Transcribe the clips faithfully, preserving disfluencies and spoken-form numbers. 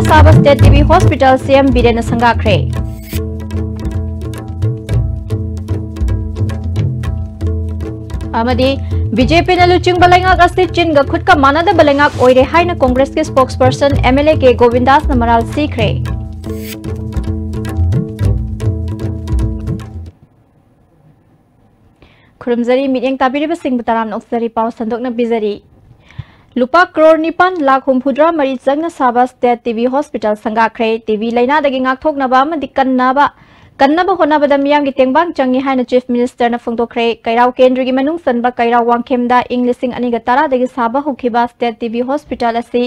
ꯁꯥꯕ state T B hospital ꯁꯤ M ꯕꯤꯔꯦꯟꯅ ꯁꯪꯒꯥꯈ꯭ꯔꯦ꯫ ꯑꯃꯗꯤ ꯕꯤ ꯖꯦ ꯄꯤꯅ ꯂꯨꯆꯤꯡꯕ ꯂꯩꯉꯥꯛ ꯑꯁꯤ ꯆꯤꯟꯒ ꯈꯨꯠꯀ ꯃꯥꯟꯅꯗꯕ ꯂꯩꯉꯥꯛ ꯑꯣꯏꯔꯦ ꯍꯥꯏꯅ ꯀꯣꯡꯒ꯭ꯔꯦꯁꯀꯤ ꯁ꯭ꯄꯣꯛꯁꯄꯔꯁꯟ ꯑꯦꯝ ꯑꯦꯜ ꯑꯦ ꯀꯦ ꯒꯣꯕꯤꯟꯗꯥꯁꯅ ꯃꯔꯥꯜ ꯁꯤꯈ꯭ꯔꯦ꯫ ꯈꯨꯔꯨꯝꯖꯔꯤ, ꯃꯤꯠꯌꯦꯡ ꯇꯥꯕꯤꯔꯤꯕꯁꯤꯡꯕꯨ ꯇꯔꯥꯝꯅ ꯑꯣꯛꯆꯔꯤ꯫ ꯄꯥꯎ ꯁꯟꯗꯣꯛꯅ ꯄꯤꯖꯔꯤ꯫ ꯂꯨꯄꯥ ꯀ꯭ꯔꯣꯔ ꯅꯤꯄꯥꯟ ꯂꯥꯈ ꯍꯨꯝꯐꯨꯇꯔꯥ ꯃꯔꯤ ꯆꯪꯅ ꯁꯥꯕ ꯁ꯭ꯇꯦꯠ ꯇꯤ ꯕꯤ ꯍꯣꯁꯄꯤꯇꯥꯜ ꯁꯪꯒꯥꯈ꯭ꯔꯦ꯫ ꯇꯤ ꯕꯤ ꯂꯥꯏꯅꯥꯗꯒꯤ ꯉꯥꯛꯊꯣꯛꯅꯕ ꯑꯃꯗꯤ ꯀꯟꯅꯕ, ꯀꯟꯅꯕ ꯍꯣꯠꯅꯕꯗ ꯃꯤꯌꯥꯝꯒꯤ ꯇꯦꯡꯕꯥꯡ ꯆꯪꯏ ꯍꯥꯏꯅ ꯆꯤꯐ ꯃꯤꯅꯤꯁꯇꯔꯅ ꯐꯣꯡꯗꯣꯛꯈ꯭ꯔꯦ꯫ ꯀꯩꯔꯥꯎ ꯀꯦꯟꯗ꯭ꯔꯒꯤ ꯃꯅꯨꯡ ꯆꯟꯕ ꯀꯩꯔꯥꯎ ꯋꯥꯡꯈꯦꯝꯗ ꯏꯪ ꯂꯤꯁꯤꯡ ꯑꯅꯤꯒ ꯇꯔꯥꯗꯒꯤ ꯁꯥꯕ ꯍꯧꯈꯤꯕ ꯁ꯭ꯇꯦꯠ ꯇꯤ ꯕꯤ ꯍꯣꯁꯄꯤꯇꯥꯜ ꯑꯁꯤ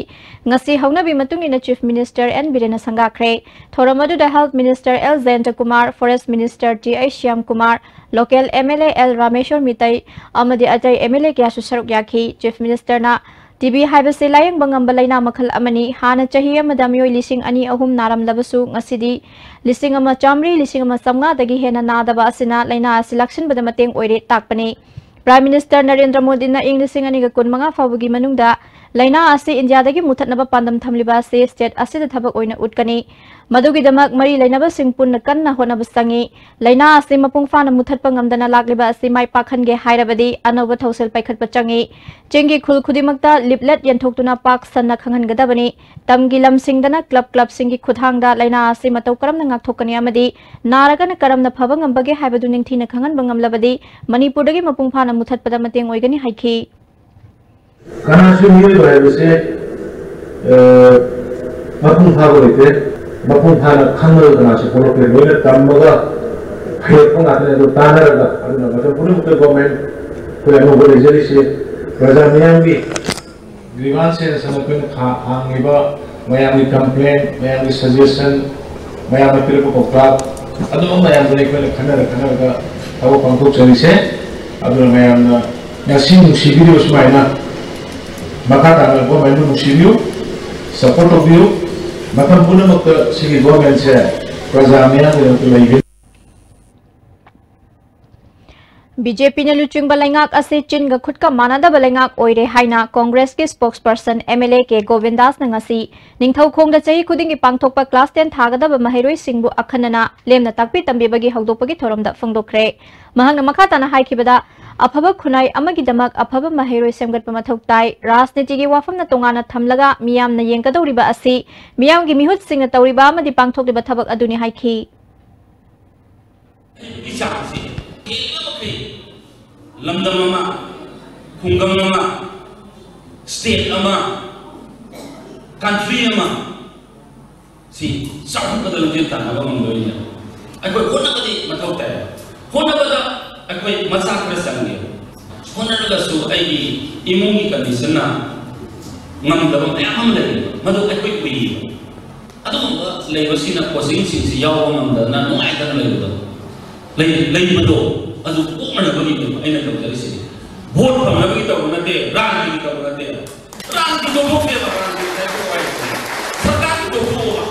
ꯉꯁꯤ ꯍꯧꯅꯕꯤ ꯃꯇꯨꯡ ꯏꯟꯅ ꯆꯤꯐ ꯃꯤꯅꯤꯁꯇꯔ ꯑꯦꯟ ꯕꯤꯔꯦꯟꯅ ꯁꯪꯒꯥꯈ꯭ꯔꯦ꯫ ꯊꯧꯔꯝ ꯑꯗꯨꯗ health minister L Jayantakumar, forest minister T H Shyamkumar, local M L A L Rameshor Meitei ꯑꯃꯗꯤ ꯑꯇꯩ ꯑꯦꯝ ꯑꯦꯜ ꯑꯦ ꯀꯌꯥꯁꯨ ꯁꯔꯨꯛ ꯌꯥꯈꯤ꯫ ꯆꯤꯐ ꯃꯤꯅꯤꯁꯇꯔꯅ ꯇꯤ ꯕꯤ ꯍꯥꯏꯕꯁꯤ ꯂꯥꯌꯦꯡꯕ ꯉꯝꯕ ꯂꯩꯅꯥ ꯃꯈꯜ ꯑꯃꯅꯤ꯫ ꯍꯥꯟꯅ ꯆꯍꯤ ꯑꯃꯗ ꯃꯤꯑꯣꯏ ꯂꯤꯁꯤꯡ ꯑꯅꯤ ꯑꯍꯨꯝ ꯅꯥꯔꯝꯂꯕꯁꯨ ꯉꯁꯤꯗꯤ ꯂꯤꯁꯤꯡ ꯑꯃ ꯆꯥꯃꯔꯤ, ꯂꯤꯁꯤꯡ ꯑꯃ ꯆꯥꯝꯃꯉꯥꯗꯒꯤ ꯍꯦꯟꯅ ꯅꯥꯗꯕ ꯑꯁꯤꯅ ꯂꯩꯅꯥ ꯑꯁꯤ ꯂꯥꯛꯁꯤꯟꯕꯗ ꯃꯇꯦꯡ ꯑꯣꯏꯔꯦ ꯇꯥꯛꯄꯅꯤ꯫ ꯄ꯭ꯔꯥꯏꯝ ꯃꯤꯅꯤꯁꯇꯔ ꯅꯔꯦꯟꯗ꯭ꯔ ꯃꯣꯗꯤꯅ ꯏꯪ ꯂꯤꯁꯤꯡ ꯑꯅꯤꯒ ꯀꯨꯟꯃꯉꯥ ꯐꯥꯎꯕꯒꯤ ꯃꯅꯨꯡꯗ ꯂꯩꯅꯥ ꯑꯁꯤ ꯏꯟꯗꯤꯌꯥꯗꯒꯤ ꯃꯨꯊꯠꯅꯕ ꯄꯥꯟꯗꯝ ꯊꯝꯂꯤꯕ ꯑꯁꯤ ꯁ꯭ꯇꯦꯠ ꯑꯁꯤꯗ ꯊꯕꯛ ꯑꯣꯏꯅ ꯎꯠꯀꯅꯤ꯫ ꯃꯗꯨꯒꯤꯗꯃꯛ ꯃꯔꯤ ꯂꯩꯅꯕꯁꯤꯡ ꯄꯨꯟꯅ ꯀꯟꯅ ꯍꯣꯠꯅꯕ ꯆꯪꯏ꯫ ꯂꯩꯅꯥ ꯑꯁꯤ ꯃꯄꯨꯡ ꯐꯥꯅ ꯃꯨꯊꯠꯄ ꯉꯝꯗꯅ ꯂꯥꯛꯂꯤꯕ ꯑꯁꯤ ꯃꯥꯏ ꯄꯥꯛꯍꯟꯒꯦ ꯍꯥꯏꯔꯕꯗꯤ ꯑꯅꯧꯕ ꯊꯧꯁꯤꯜ ꯄꯥꯏꯈꯠꯄ ꯆꯪꯏ꯫ ꯆꯤꯡꯒꯤ ꯈꯨꯜ ꯈꯨꯗꯤꯡꯃꯛꯇ ꯂꯤꯞꯂꯦꯠ ꯌꯦꯟꯊꯣꯛꯇꯨꯅ ꯄꯥꯛ ꯁꯟꯅ ꯈꯪꯍꯟꯒꯗꯕꯅꯤ꯫ ꯇꯝꯒꯤ ꯂꯝꯁꯤꯡꯗꯅ ꯀ꯭ꯂꯕ ꯀ꯭ꯂꯕꯁꯤꯡꯒꯤ ꯈꯨꯠꯊꯥꯡꯗ ꯂꯩꯅꯥ ꯑꯁꯤ ꯃꯇꯧ ꯀꯔꯝꯅ ꯉꯥꯛꯊꯣꯛꯀꯅꯤ ꯑꯃꯗꯤ ꯅꯥꯔꯒꯅ ꯀꯔꯝꯅ ꯐꯕ ꯉꯝꯕꯒꯦ ꯍꯥꯏꯕꯗꯨ ꯅꯤꯡꯊꯤꯅ ꯈꯪꯍꯟꯕ ꯉꯝꯂꯕꯗꯤ ꯃꯅꯤꯄꯨꯔꯗꯒꯤ ꯃꯄꯨꯡ ꯐꯥꯅ ꯃꯨꯊꯠꯄꯗ ꯃꯇꯦꯡ ꯑꯣꯏꯒꯅꯤ ꯍꯥꯏꯈꯤ꯫ ꯀꯅꯥꯁꯨ ꯃꯤꯑꯣꯏꯕ ꯍꯥꯏꯕꯁꯦ, ꯑ, ꯃꯄꯨꯡ ꯐꯥꯕ ꯂꯩꯇꯦ꯫ ꯃꯄꯨꯡ ꯐꯥꯅ ꯈꯪꯂꯒ ꯀꯅꯥꯁꯨ ꯄꯣꯛꯂꯛꯇꯦ꯫ ꯂꯣꯏꯅ ꯇꯝꯃꯒ ꯍꯩꯔꯛꯄ ꯉꯥꯛꯇꯅꯦ꯫ ꯑꯗꯨ ꯇꯥꯟꯅꯔꯒ, ꯑꯗꯨꯅ ꯃꯇꯝ ꯄꯨꯝꯅꯃꯛꯇ ꯒꯣꯔꯃꯦꯟ ꯑꯩꯈꯣꯏ ꯑꯅꯧꯕ ꯂꯩꯖꯔꯤꯁꯦ ꯄ꯭ꯔꯖꯥ ꯃꯤꯌꯥꯝꯒꯤ ꯒ꯭ꯔꯤꯚꯥꯟꯁꯦꯁ ꯑꯅ ꯑꯩꯈꯣꯏꯅ ꯈꯥ-, ꯍꯥꯡꯉꯤꯕ ꯃꯌꯥꯝꯒꯤ ꯀꯝꯄ꯭ꯂꯦꯟ, ꯃꯌꯥꯝꯒꯤ ꯁꯖꯦꯁꯟ, ꯃꯌꯥꯝꯅ ꯄꯤꯔꯛꯄ ꯄꯥꯎꯇꯥꯛ, ꯑꯗꯨꯝꯕ ꯃꯌꯥꯝꯗꯨꯅꯤ ꯑꯩꯈꯣꯏꯅ ꯈꯟꯅꯔ ꯈꯟꯅꯔꯒ ꯊꯕꯛ ꯄꯥꯡꯊꯣꯛꯆꯔꯤꯁꯦ꯫ ꯑꯗꯨꯅ ꯃꯌꯥꯝꯅ ꯉꯁꯤ ꯅꯨꯡꯁꯤꯕꯤꯔꯤꯕ ꯁꯨꯃꯥꯏꯅ ꯃꯈꯥ ꯇꯥꯅ ꯒꯣꯔꯃꯦꯟꯕꯨ ꯅꯨꯡꯁꯤꯕꯤꯌꯨ, ꯁꯄꯣꯔꯠ ꯇꯧꯕꯤꯌꯨ꯫ ꯃꯇꯝ ꯄꯨꯝꯅꯃꯛꯇ ꯁꯤꯒꯤ ꯒꯣꯔꯃꯦꯟꯁꯦ ꯄ꯭ꯔꯖꯥ ꯃꯤꯌꯥꯝꯒꯤꯗꯃꯛꯇ ꯂꯩꯒꯅꯤ꯫ ꯕꯤ ꯖꯦ ꯄꯤꯅ ꯂꯨꯆꯤꯡꯕ ꯂꯩꯉꯥꯛ ꯑꯁꯤ ꯆꯤꯟꯒ ꯈꯨꯠꯀ ꯃꯥꯟꯅꯗꯕ ꯂꯩꯉꯥꯛ ꯑꯣꯏꯔꯦ ꯍꯥꯏꯅ ꯀꯣꯡꯒ꯭ꯔꯦꯁꯀꯤ spokesperson M L A K ꯒꯣꯕꯤꯟꯗꯥꯁꯅ ꯉꯁꯤ ꯅꯤꯡꯊꯧꯈꯣꯡꯗ ꯆꯍꯤ ꯈꯨꯗꯤꯡꯒꯤ ꯄꯥꯡꯊꯣꯛꯄ class ten ꯊꯥꯒꯗꯕ ꯃꯍꯩꯔꯣꯏꯁꯤꯡꯕꯨ ꯑꯈꯟꯅꯅ ꯂꯦꯝꯅ ꯇꯥꯛꯄꯤ ꯇꯝꯕꯤꯕꯒꯤ ꯍꯧꯗꯣꯛꯄꯒꯤ ꯊꯧꯔꯝꯗ ꯐꯣꯡꯗꯣꯛꯈ꯭ꯔꯦ꯫ ꯃꯍꯥꯛꯅ ꯃꯈꯥ ꯇꯥꯅ ꯍꯥꯏꯈꯤꯕꯗ, ꯑꯐꯕ ꯈꯨꯟꯅꯥꯏ ꯑꯃꯒꯤꯗꯃꯛ ꯑꯐꯕ ꯃꯍꯩꯔꯣꯏ ꯁꯦꯝꯒꯠꯄ ꯃꯊꯧ ꯇꯥꯏ꯫ ꯔꯥꯖꯅꯤꯇꯤꯒꯤ ꯋꯥꯐꯝꯅ ꯇꯣꯉꯥꯟꯅ ꯊꯝꯂꯒ ꯃꯤꯌꯥꯝꯅ ꯌꯦꯡꯒꯗꯧꯔꯤꯕ ꯑꯁꯤ ꯃꯤꯌꯥꯝꯒꯤ ꯃꯤꯍꯨꯠꯁꯤꯡꯅ ꯇꯧꯔꯤꯕ ꯑꯃꯗꯤ ꯄꯥꯡꯊꯣꯛꯂꯤꯕ ꯊꯕꯛ ꯑꯗꯨꯅꯤ ꯍꯥꯏꯈꯤ꯫ ꯍꯩꯕꯒꯤ ꯆꯥꯡꯁꯦ ꯍꯦꯟꯕ ꯃꯈꯩ ꯂꯝꯗꯝ ꯑꯃ, ꯈꯨꯡꯒꯪ ꯑꯃ, state ꯑꯃ, country ꯑꯃ ꯁꯤ ꯆꯥꯎꯈꯠꯄꯗ ꯂꯝꯖꯦꯜ ꯇꯥꯟꯅꯕ ꯉꯝꯗꯣꯏꯅꯦ꯫ ꯑꯩꯈꯣꯏ ꯍꯣꯠꯅꯕꯗꯤ ꯃꯊꯧ ꯇꯥꯏ꯫ ꯍꯣꯠꯅꯕꯗ ꯑꯩꯈꯣꯏ ꯃꯆꯥꯛ ꯈꯔ ꯆꯪꯉꯦ꯫ ꯍꯣꯠꯅꯔꯒꯁꯨ ꯑꯩꯒꯤ ꯏꯃꯨꯡꯒꯤ conditionꯅ ꯉꯝꯗꯕ ꯃꯌꯥꯝ ꯑꯃ ꯂꯩ꯫ ꯃꯗꯨ ꯑꯩꯈꯣꯏ ꯎꯏꯌꯦꯕ꯫ ꯑꯗꯨꯒꯨꯝꯕ ꯂꯩꯕꯁꯤꯡꯅ coachingꯁꯤꯡꯁꯤ ꯌꯥꯎꯕ ꯉꯝꯗꯗꯅ ꯅꯨꯡꯉꯥꯏꯇꯅ ꯂꯩꯕꯗꯣ, ꯂꯩ-, ꯂꯩꯕꯗꯣ ꯑꯗꯨ ꯀꯣꯛꯅꯅꯕꯒꯤꯅꯦꯕ ꯑꯩꯅ ꯇꯧꯖꯔꯤꯁꯤꯗꯤ꯫ Vote ꯐꯪꯅꯕꯒꯤ ꯇꯧꯕ ꯅꯠꯇꯦ, ꯔꯥꯟꯒꯤ ꯇꯧꯕ ꯅꯠꯇꯦ꯫ ꯔꯥꯟꯒꯤ ꯇꯧꯊꯣꯛꯇꯦꯕ, ꯔꯥꯟꯒꯤ ꯇꯧꯊꯣꯛꯑꯣꯏ꯫ ꯁꯔꯀꯥꯔꯒꯤ ꯇꯧꯊꯣꯛꯑꯣꯕ꯫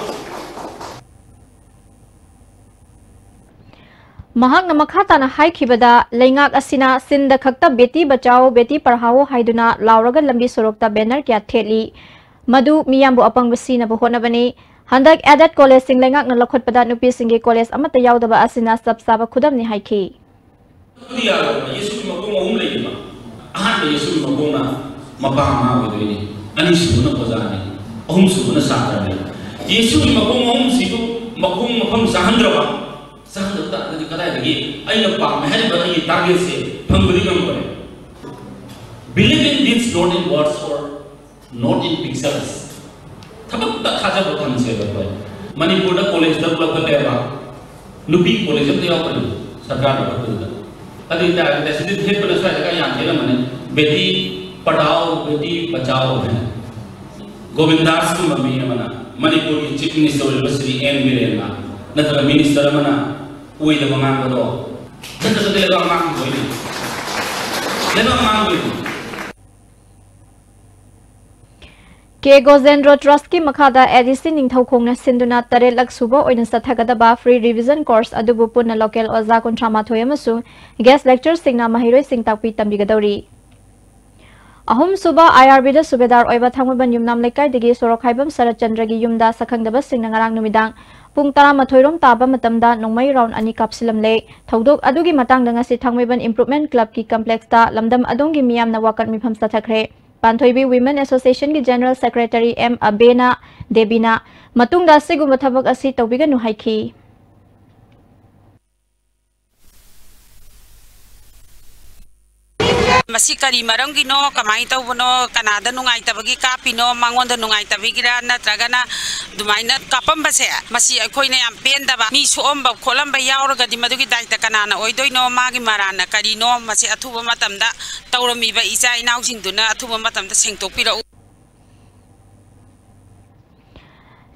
ꯃꯍꯥꯛꯅ ꯃꯈꯥ ꯇꯥꯅ ꯍꯥꯏꯈꯤꯕꯗ, ꯂꯩꯉꯥꯛ ꯑꯁꯤꯅ ꯆꯤꯟꯗ ꯈꯛꯇ ꯕꯦꯇꯤ ꯕꯆꯥꯎ, ꯕꯦꯇꯤ ꯄꯔꯍꯥꯎ ꯍꯥꯏꯗꯨꯅ ꯂꯥꯎꯔꯒ ꯂꯝꯕꯤ ꯁꯣꯔꯣꯛꯇ banner ꯀꯌꯥ ꯊꯦꯠꯂꯤ꯫ ꯃꯗꯨ ꯃꯤꯌꯥꯝꯕꯨ ꯑꯄꯪꯕ ꯁꯤꯅꯕ ꯍꯣꯠꯅꯕꯅꯤ꯫ ꯍꯟꯗꯛ aided collegeꯁꯤꯡ ꯂꯩꯉꯥꯛꯅ ꯂꯧꯈꯠꯄꯗ ꯅꯨꯄꯤꯁꯤꯡꯒꯤ college ꯑꯃꯠꯇ ꯌꯥꯎꯗꯕ ꯑꯁꯤꯅ ꯆꯞ ꯆꯥꯕ ꯈꯨꯗꯝꯅꯤ ꯍꯥꯏꯈꯤ꯫ ꯑꯗꯨꯗꯤ ꯌꯥꯔꯣꯏꯕ꯫ ꯌꯦꯁꯨꯒꯤ ꯃꯈꯣꯡ ꯑꯍꯨꯝ ꯂꯩꯌꯦꯕ꯫ ꯑꯍꯥꯟꯕ ꯌꯦꯁꯨꯒꯤ ꯃꯈꯣꯡꯅ ꯃꯄꯥ ꯃꯃꯥ ꯑꯣꯏꯗꯣꯏꯅꯤ, ꯑꯅꯤꯁꯨꯕꯅ ꯑꯣꯖꯥꯅꯤ, ꯑꯍꯨꯝꯁꯨꯕꯅ ꯁꯥꯇ꯭ꯔꯅꯤ꯫ ꯌꯦꯁꯨꯒꯤ ꯃꯈꯣꯡ ꯑꯍꯨꯝꯁꯤꯕꯨ ꯃꯈꯣꯡ ꯃꯐꯝ ꯆꯥꯍꯟꯗ꯭ꯔꯕ, ꯆꯥꯍꯟꯗꯕ ꯇꯥꯔꯒꯗꯤ ꯀꯗꯥꯏꯗꯒꯤ ꯑꯩꯅ ꯄꯥꯝꯃꯦ ꯍꯥꯏꯔꯤꯕ ꯑꯩꯒꯤ targetꯁꯦ ꯐꯪꯕꯗꯤ ꯉꯝꯒꯅꯤ? Believe in deeds, not in words or not in pictures. ꯊꯕꯛꯇ ꯊꯥꯖꯕ ꯊꯝꯁꯦꯕ ꯑꯩꯈꯣꯏ꯫ ꯃꯅꯤꯄꯨꯔꯗ collegeꯇ ꯄꯨꯂꯞ ꯈꯜꯂꯦꯕ, ꯅꯨꯄꯤ college ꯑꯝꯇ ꯌꯥꯎꯗ꯭ꯔꯤ ꯁꯔꯀꯥꯔꯅ ꯂꯧꯈꯠꯄꯗꯨꯗ꯫ ꯑꯗꯨ ꯑꯣꯏ ꯇꯥꯔꯒꯗꯤ ꯑꯁꯤꯗ ꯊꯦꯠꯄꯅ ꯁ꯭ꯋꯥꯏꯗꯒ ꯌꯥꯝ ꯊꯦꯠꯂꯝꯃꯅꯤ, "ꯕꯦꯇꯤ ꯄꯔꯍꯥꯎ, ꯕꯦꯇꯤ ꯕꯆꯥꯎ" ꯍꯥꯏꯅ꯫ ꯒꯣꯕꯤꯟꯗꯥꯁꯀꯨꯝꯕ ꯃꯤ ꯑꯃꯅ, ꯃꯅꯤꯄꯨꯔꯒꯤ chief minister ꯑꯣꯏꯔꯤꯕ ꯁ꯭ꯔꯤ ꯑꯦꯟ ꯕꯤꯔꯦꯟꯅ ꯅꯠꯇ꯭ꯔꯒ minister ꯑꯃꯅ ꯑꯣꯏꯗꯕ ꯉꯥꯡꯕꯗꯣ ꯅꯠꯇ꯭ꯔꯒꯗꯤ ꯂꯩꯕꯥꯛ ꯃꯥꯡꯈꯤꯗꯣꯏꯅꯤ, ꯂꯩꯕꯥꯛ ꯃꯥꯡꯗꯣꯏꯅꯤ꯫ ꯀꯦ ꯒꯣꯖꯦꯟꯗ꯭ꯔꯣ ꯇ꯭ꯔꯁꯀꯤ ꯃꯈꯥꯗ ꯑꯦ ꯗꯤ ꯁꯤ ꯅꯤꯡꯊꯧꯈꯣꯡꯅ ꯁꯤꯟꯗꯨꯅ ꯇꯔꯦꯠꯂꯛ ꯁꯨꯕ ꯑꯣꯏꯅ ꯆꯠꯊꯒꯗꯕ free revision course ꯑꯗꯨꯕꯨ ꯄꯨꯟꯅ local ꯑꯣꯖꯥ ꯀꯨꯟꯊ꯭ꯔꯥ ꯃꯥꯊꯣꯏ ꯑꯃꯁꯨꯡ guest lectureꯁꯤꯡꯅ ꯃꯍꯩꯔꯣꯏꯁꯤꯡ ꯇꯥꯛꯄꯤ ꯇꯝꯕꯤꯒꯗꯧꯔꯤ꯫ ꯑꯍꯨꯝꯁꯨꯕ ꯑꯥꯏ ꯑꯥꯔ ꯕꯤꯗ ꯁꯨꯕꯦꯗꯥꯔ ꯑꯣꯏꯕ ꯊꯥꯡꯃꯩꯕꯟ ꯌꯨꯝꯅꯥꯝ ꯂꯩꯀꯥꯏꯗꯒꯤ ꯁꯣꯔꯣꯛꯈꯥꯏꯕꯝ ꯁꯔꯠ ꯆꯟꯗ꯭ꯔꯒꯤ ꯌꯨꯝꯗ ꯁꯛꯈꯪꯗꯕꯁꯤꯡꯅ ꯉꯔꯥꯡ ꯅꯨꯃꯤꯗꯥꯡ ꯄꯨꯡ ꯇꯔꯥꯃꯥꯊꯣꯏ ꯔꯣꯝ ꯇꯥꯕ ꯃꯇꯝꯗ ꯅꯣꯡꯃꯩ round ꯑꯅꯤ ꯀꯥꯞꯁꯤꯜꯂꯝꯂꯦ꯫ ꯊꯧꯗꯣꯛ ꯑꯗꯨꯒꯤ ꯃꯇꯥꯡꯗ ꯉꯁꯤ ꯊꯥꯡꯃꯩꯕꯟ Improvement Clubꯀꯤ complexꯇ ꯂꯝꯗꯝ ꯑꯗꯣꯝꯒꯤ ꯃꯤꯌꯥꯝꯅ ꯋꯥꯀꯠ ꯃꯤꯐꯝ ꯆꯠꯊꯈ꯭ꯔꯦ꯫ ꯄꯥꯟꯊꯣꯏꯕꯤ Women Associationꯒꯤ General Secretary ꯑꯦꯝ ꯑꯕꯦꯅꯥ ꯗꯦꯕꯤꯅ ꯃꯇꯨꯡꯗ ꯑꯁꯤꯒꯨꯝꯕ ꯊꯕꯛ ꯑꯁꯤ ꯇꯧꯕꯤꯒꯅꯨ ꯍꯥꯏꯈꯤ꯫ ꯃꯁꯤ ꯀꯔꯤ ꯃꯔꯝꯒꯤꯅꯣ, ꯀꯃꯥꯏꯅ ꯇꯧꯕꯅꯣ, ꯀꯅꯥꯗ ꯅꯨꯡꯉꯥꯏꯇꯕꯒꯤ ꯀꯥꯞꯄꯤꯅꯣ, ꯃꯉꯣꯟꯗ ꯅꯨꯡꯉꯥꯏꯇꯕꯒꯤꯔ ꯅꯠꯇ꯭ꯔꯒꯅ ꯑꯗꯨꯃꯥꯏꯅ ꯀꯥꯞꯄꯝꯕꯁꯦ, ꯃꯁꯤ ꯑꯩꯈꯣꯏꯅ ꯌꯥꯝ ꯄꯦꯟꯗꯕ꯫ ꯃꯤ ꯁꯣꯛꯑꯝꯕ ꯈꯣꯠꯂꯝꯕ ꯌꯥꯎꯔꯒꯗꯤ ꯃꯗꯨꯒꯤ ꯗꯥꯏꯇ ꯀꯅꯥꯅ ꯑꯣꯏꯗꯣꯏꯅꯣ, ꯃꯥꯒꯤ ꯃꯔꯥꯟꯅ ꯀꯔꯤꯅꯣ, ꯃꯁꯤ ꯑꯊꯨꯕ ꯃꯇꯝꯗ ꯇꯧꯔꯝꯃꯤꯕ ꯏꯆꯥ ꯏꯅꯥꯎꯁꯤꯡꯗꯨꯅ ꯑꯊꯨꯕ ꯃꯇꯝꯗ ꯁꯦꯡꯗꯣꯛꯄꯤꯔꯛꯎ꯫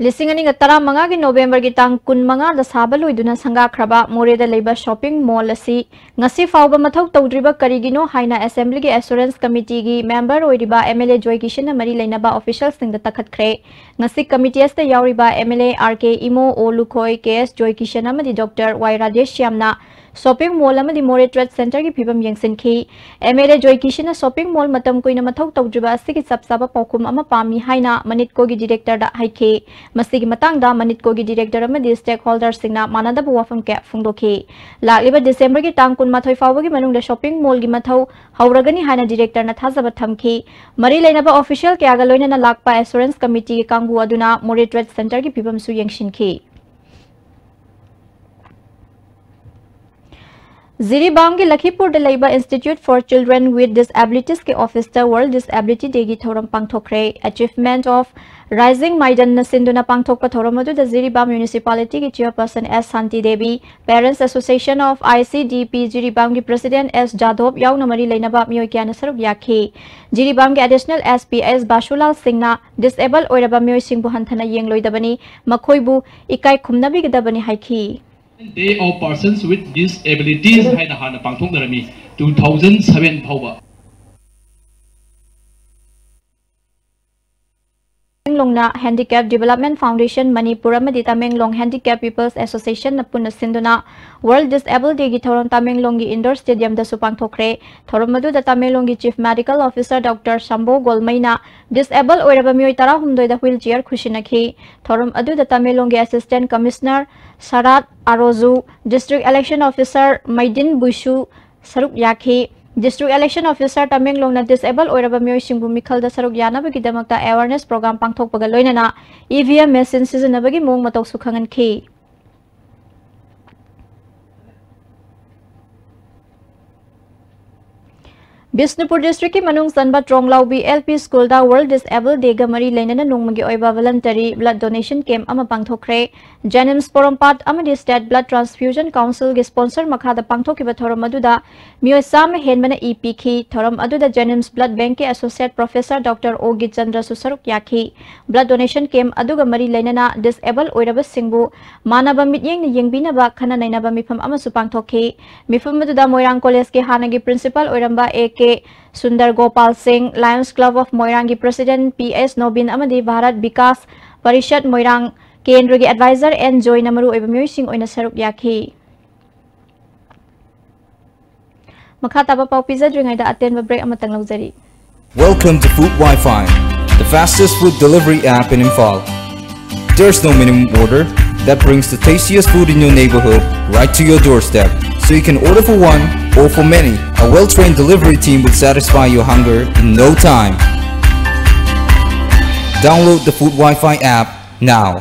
ꯂꯤꯁꯤꯡ ꯑꯅꯤꯒ ꯇꯔꯥꯃꯉꯥꯒꯤ ꯅꯣꯕꯦꯝꯕꯔꯒꯤ ꯇꯥꯡ ꯀꯨꯟꯃꯉꯥꯗ ꯁꯥꯕ ꯂꯣꯏꯗꯨꯅ ꯁꯪꯒꯥꯈ꯭ꯔꯕ ꯃꯣꯔꯦꯗ ꯂꯩꯕ shopping mall ꯑꯁꯤ ꯉꯁꯤ ꯐꯥꯎꯕ ꯃꯊꯧ ꯇꯧꯗ꯭ꯔꯤꯕ ꯀꯔꯤꯒꯤꯅꯣ ꯍꯥꯏꯅ Assemblyꯒꯤ Assurance Committeeꯒꯤ member ꯑꯣꯏꯔꯤꯕ M L A ꯖꯣꯏ ꯀꯤꯁꯟꯅ ꯃꯔꯤ ꯂꯩꯅꯕ officialꯁꯤꯡꯗ ꯇꯛꯈꯠꯈ꯭ꯔꯦ꯫ ꯉꯁꯤ committee ꯑꯁꯤꯗ ꯌꯥꯎꯔꯤꯕ M L A R K Imo ꯑꯣ ꯂꯨꯈꯣꯏ, K S ꯖꯣꯏ ꯀꯤꯁꯟ ꯑꯃꯗꯤ Doctor Y ꯔꯥꯙꯦꯁ꯭ꯌꯥꯝꯅ shopping mall ꯑꯃꯗꯤ ꯃꯣꯔꯦ trade centreꯒꯤ ꯐꯤꯕꯝ ꯌꯦꯡꯁꯤꯟꯈꯤ꯫ M L A joy ꯀꯤꯁꯟꯅ shopping mall ꯃꯇꯝ ꯀꯨꯏꯅ ꯃꯊꯧ ꯇꯧꯗ꯭ꯔꯤꯕ ꯑꯁꯤꯒꯤ ꯆꯞ ꯆꯥꯕ ꯄꯥꯎꯈꯨꯝ ꯑꯃ ꯄꯥꯝꯃꯤ ꯍꯥꯏꯅ ꯃꯅꯤꯠꯀꯣꯒꯤ directorꯗ ꯍꯥꯏꯈꯤ꯫ ꯃꯁꯤꯒꯤ ꯃꯇꯥꯡꯗ ꯃꯅꯤꯠꯀꯣꯒꯤ director ꯑꯃꯗꯤ stakeholderꯁꯤꯡꯅ ꯃꯥꯟꯅꯗꯕ ꯋꯥꯐꯝ ꯀꯌꯥ ꯐꯣꯡꯗꯣꯛꯈꯤ꯫ ꯂꯥꯛꯂꯤꯕ Decemberꯒꯤ ꯇꯥꯡ ꯀꯨꯟꯃꯥꯊꯣꯏ ꯐꯥꯎꯕꯒꯤ ꯃꯅꯨꯡꯗ shopping mallꯒꯤ ꯃꯊꯧ ꯍꯧꯔꯒꯅꯤ ꯍꯥꯏꯅ directorꯅ ꯊꯥꯖꯕ ꯊꯝꯈꯤ꯫ ꯃꯔꯤ ꯂꯩꯅꯕ official ꯀꯌꯥꯒ ꯂꯣꯏꯅꯅ ꯂꯥꯛꯄ Assurance Committeeꯒꯤ ꯀꯥꯡꯕꯨ ꯑꯗꯨꯅ ꯃꯣꯔꯦ trade centreꯒꯤ ꯐꯤꯕꯝꯁꯨ ꯌꯦꯡꯁꯤꯟꯈꯤ꯫ ꯖꯤꯔꯤꯕꯥꯝꯒꯤ ꯂꯈꯤꯄꯨꯔꯗ ꯂꯩꯕ Institute for Children with Disabilitiesꯀꯤ officeꯇ World Disability Dayꯒꯤ ꯊꯧꯔꯝ ꯄꯥꯡꯊꯣꯛꯈ꯭ꯔꯦ꯫ Achievement of Rising ꯃꯥꯏꯗꯟꯅ ꯁꯤꯟꯗꯨꯅ ꯄꯥꯡꯊꯣꯛꯄ ꯊꯧꯔꯝ ꯑꯗꯨꯗ Jiribam municipalityꯒꯤ chairperson S Shanti Devi, Parents Association of I C D P ꯖꯤꯔꯤꯕꯥꯝꯒꯤ president S ꯖꯥꯗꯣꯕ ꯌꯥꯎꯅ ꯃꯔꯤ ꯂꯩꯅꯕ ꯃꯤꯑꯣꯏ ꯀꯌꯥꯅ ꯁꯔꯨꯛ ꯌꯥꯈꯤ꯫ ꯖꯤꯔꯤꯕꯥꯝꯒꯤ additional S P S ꯕꯥꯁꯨꯂꯥꯜ ꯁꯤꯡꯅ disable ꯑꯣꯏꯔꯕ ꯃꯤꯑꯣꯏꯁꯤꯡꯕꯨ ꯍꯟꯊꯅ ꯌꯦꯡꯂꯣꯏꯗꯕꯅꯤ, ꯃꯈꯣꯏꯕꯨ ꯏꯀꯥꯏ ꯈꯨꯝꯅꯕꯤꯒꯗꯕꯅꯤ ꯍꯥꯏꯈꯤ꯫ Day of Persons with Disabilities ꯍꯥꯏꯅ ꯍꯥꯟꯅ ꯄꯥꯡꯊꯣꯛꯅꯔꯝꯃꯤ, two thousand seven ꯐꯥꯎꯕ꯫ ꯇꯥꯃꯦꯡꯂꯣꯡꯅ Handicap Development Foundation ꯃꯅꯤꯄꯨꯔ ꯑꯃꯗꯤ ꯇꯥꯃꯦꯡꯂꯣꯡ Handicap People's Association ꯅ ꯄꯨꯟꯅ ꯁꯤꯟꯗꯨꯅ World Disable Day ꯒꯤ ꯊꯧꯔꯝ ꯇꯥꯃꯦꯡꯂꯣꯡꯒꯤ indoor stadium ꯗꯁꯨ ꯄꯥꯡꯊꯣꯛꯈ꯭ꯔꯦ꯫ ꯊꯧꯔꯝ ꯑꯗꯨꯗ ꯇꯥꯃꯦꯡꯂꯣꯡꯒꯤ Chief Medical Officer Doctor ꯁꯝꯕꯣ ꯒꯣꯜꯃꯩꯅ disable ꯑꯣꯏꯔꯕ ꯃꯤꯑꯣꯏ ꯇꯔꯥꯍꯨꯝꯗꯣꯏꯗ wheelchair ꯈꯨꯠꯁꯤꯟꯅꯈꯤ꯫ ꯊꯧꯔꯝ ꯑꯗꯨꯗ ꯇꯥꯃꯦꯡꯂꯣꯡꯒꯤ Assistant Commissioner ꯁꯔꯥꯠ ꯑꯔꯣꯖꯨ, District Election Officer ꯃꯩꯗꯤꯟ ꯕꯨꯏꯁꯨ ꯁꯔꯨꯛ ꯌꯥꯈꯤ꯫ District Election Officer ꯇꯥꯃꯦꯡꯂꯣꯡꯅ disable ꯑꯣꯏꯔꯕ ꯃꯤꯑꯣꯏꯁꯤꯡꯕꯨ ꯃꯤꯈꯜꯗ ꯁꯔꯨꯛ ꯌꯥꯅꯕꯒꯤꯗꯃꯛꯇ awareness program ꯄꯥꯡꯊꯣꯛꯄꯒ ꯂꯣꯏꯅꯅ E V M machine ꯁꯤꯖꯤꯟꯅꯕꯒꯤ ꯃꯑꯣꯡ ꯃꯇꯧꯁꯨ ꯈꯪꯍꯟꯈꯤ꯫ ꯕꯤꯁꯅꯨꯄꯨꯔ district ꯀꯤ ꯃꯅꯨꯡ ꯆꯟꯕ ꯇ꯭ꯔꯣꯡꯂꯥꯎꯕꯤ L P school ꯗ World Disable Day ꯒ ꯃꯔꯤ ꯂꯩꯅꯅ ꯅꯣꯡꯃꯒꯤ ꯑꯣꯏꯕ voluntary blood donation camp ꯑꯃ ꯄꯥꯡꯊꯣꯛꯈ꯭ꯔꯦ꯫ JNIMS ꯄꯣꯔꯣꯝꯄꯥꯠ ꯑꯃꯗꯤ State Blood Transfusion Council ꯒꯤ sponsor ꯃꯈꯥꯗ ꯄꯥꯡꯊꯣꯛꯈꯤꯕ ꯊꯧꯔꯝ ꯑꯗꯨꯗ ꯃꯤꯑꯣꯏ ꯆꯥꯝꯃ ꯍꯦꯟꯕꯅ ꯏ ꯄꯤꯈꯤ꯫ ꯊꯧꯔꯝ ꯑꯗꯨꯗ JNIMS Blood Bank ꯀꯤ Associate Professor Doctor ꯑꯣ ꯒꯤꯆꯟꯗ꯭ꯔꯁꯨ ꯁꯔꯨꯛ ꯌꯥꯈꯤ꯫ Blood donation camp ꯑꯗꯨꯒ ꯃꯔꯤ ꯂꯩꯅꯅ disable ꯑꯣꯏꯔꯕꯁꯤꯡꯕꯨ ꯃꯥꯟꯅꯕ ꯃꯤꯠꯌꯦꯡꯅ ꯌꯦꯡꯕꯤꯅꯕ ꯈꯟꯅ ꯅꯩꯅꯕ ꯃꯤꯐꯝ ꯑꯃꯁꯨ ꯄꯥꯡꯊꯣꯛꯈꯤ꯫ ꯃꯤꯐꯝ ꯑꯗꯨꯗ ꯃꯣꯏꯔꯥꯡ college ꯀꯤ ꯍꯥꯟꯅꯒꯤ principal ꯑꯣꯏꯔꯝꯕ A K ꯁꯨꯟꯗꯔ ꯒꯣꯄꯥꯜ ꯁꯤꯡ, Lions Club of ꯃꯣꯏꯔꯥꯡꯒꯤ President P S ꯅꯣꯕꯤꯟ ꯑꯃꯗꯤ ꯚꯥꯔꯠ ꯕꯤꯀꯥꯁ ꯄꯔꯤꯁꯠ ꯃꯣꯏꯔꯥꯡ ꯀꯦꯟꯗ꯭ꯔꯒꯤ advisor N ꯖꯣꯏꯅ ꯃꯔꯨꯑꯣꯏꯕ ꯃꯤꯑꯣꯏꯁꯤꯡ ꯑꯣꯏꯅ ꯁꯔꯨꯛ ꯌꯥꯈꯤ꯫ ꯃꯈꯥ ꯇꯥꯕ ꯄꯥꯎ ꯄꯤꯖꯗ꯭ꯔꯤꯉꯩꯗ ꯑꯇꯦꯟꯕ break ꯑꯃꯇꯪ ꯂꯧꯖꯔꯤ꯫ Welcome to Food Wi-Fi, the fastest food delivery app in Imphal. There's no minimum order that brings the tastiest food in your neighborhood right to your doorstep. So you can order for one or for many. A well-trained delivery team will satisfy your hunger in no time. Download the Food Wi-Fi app now.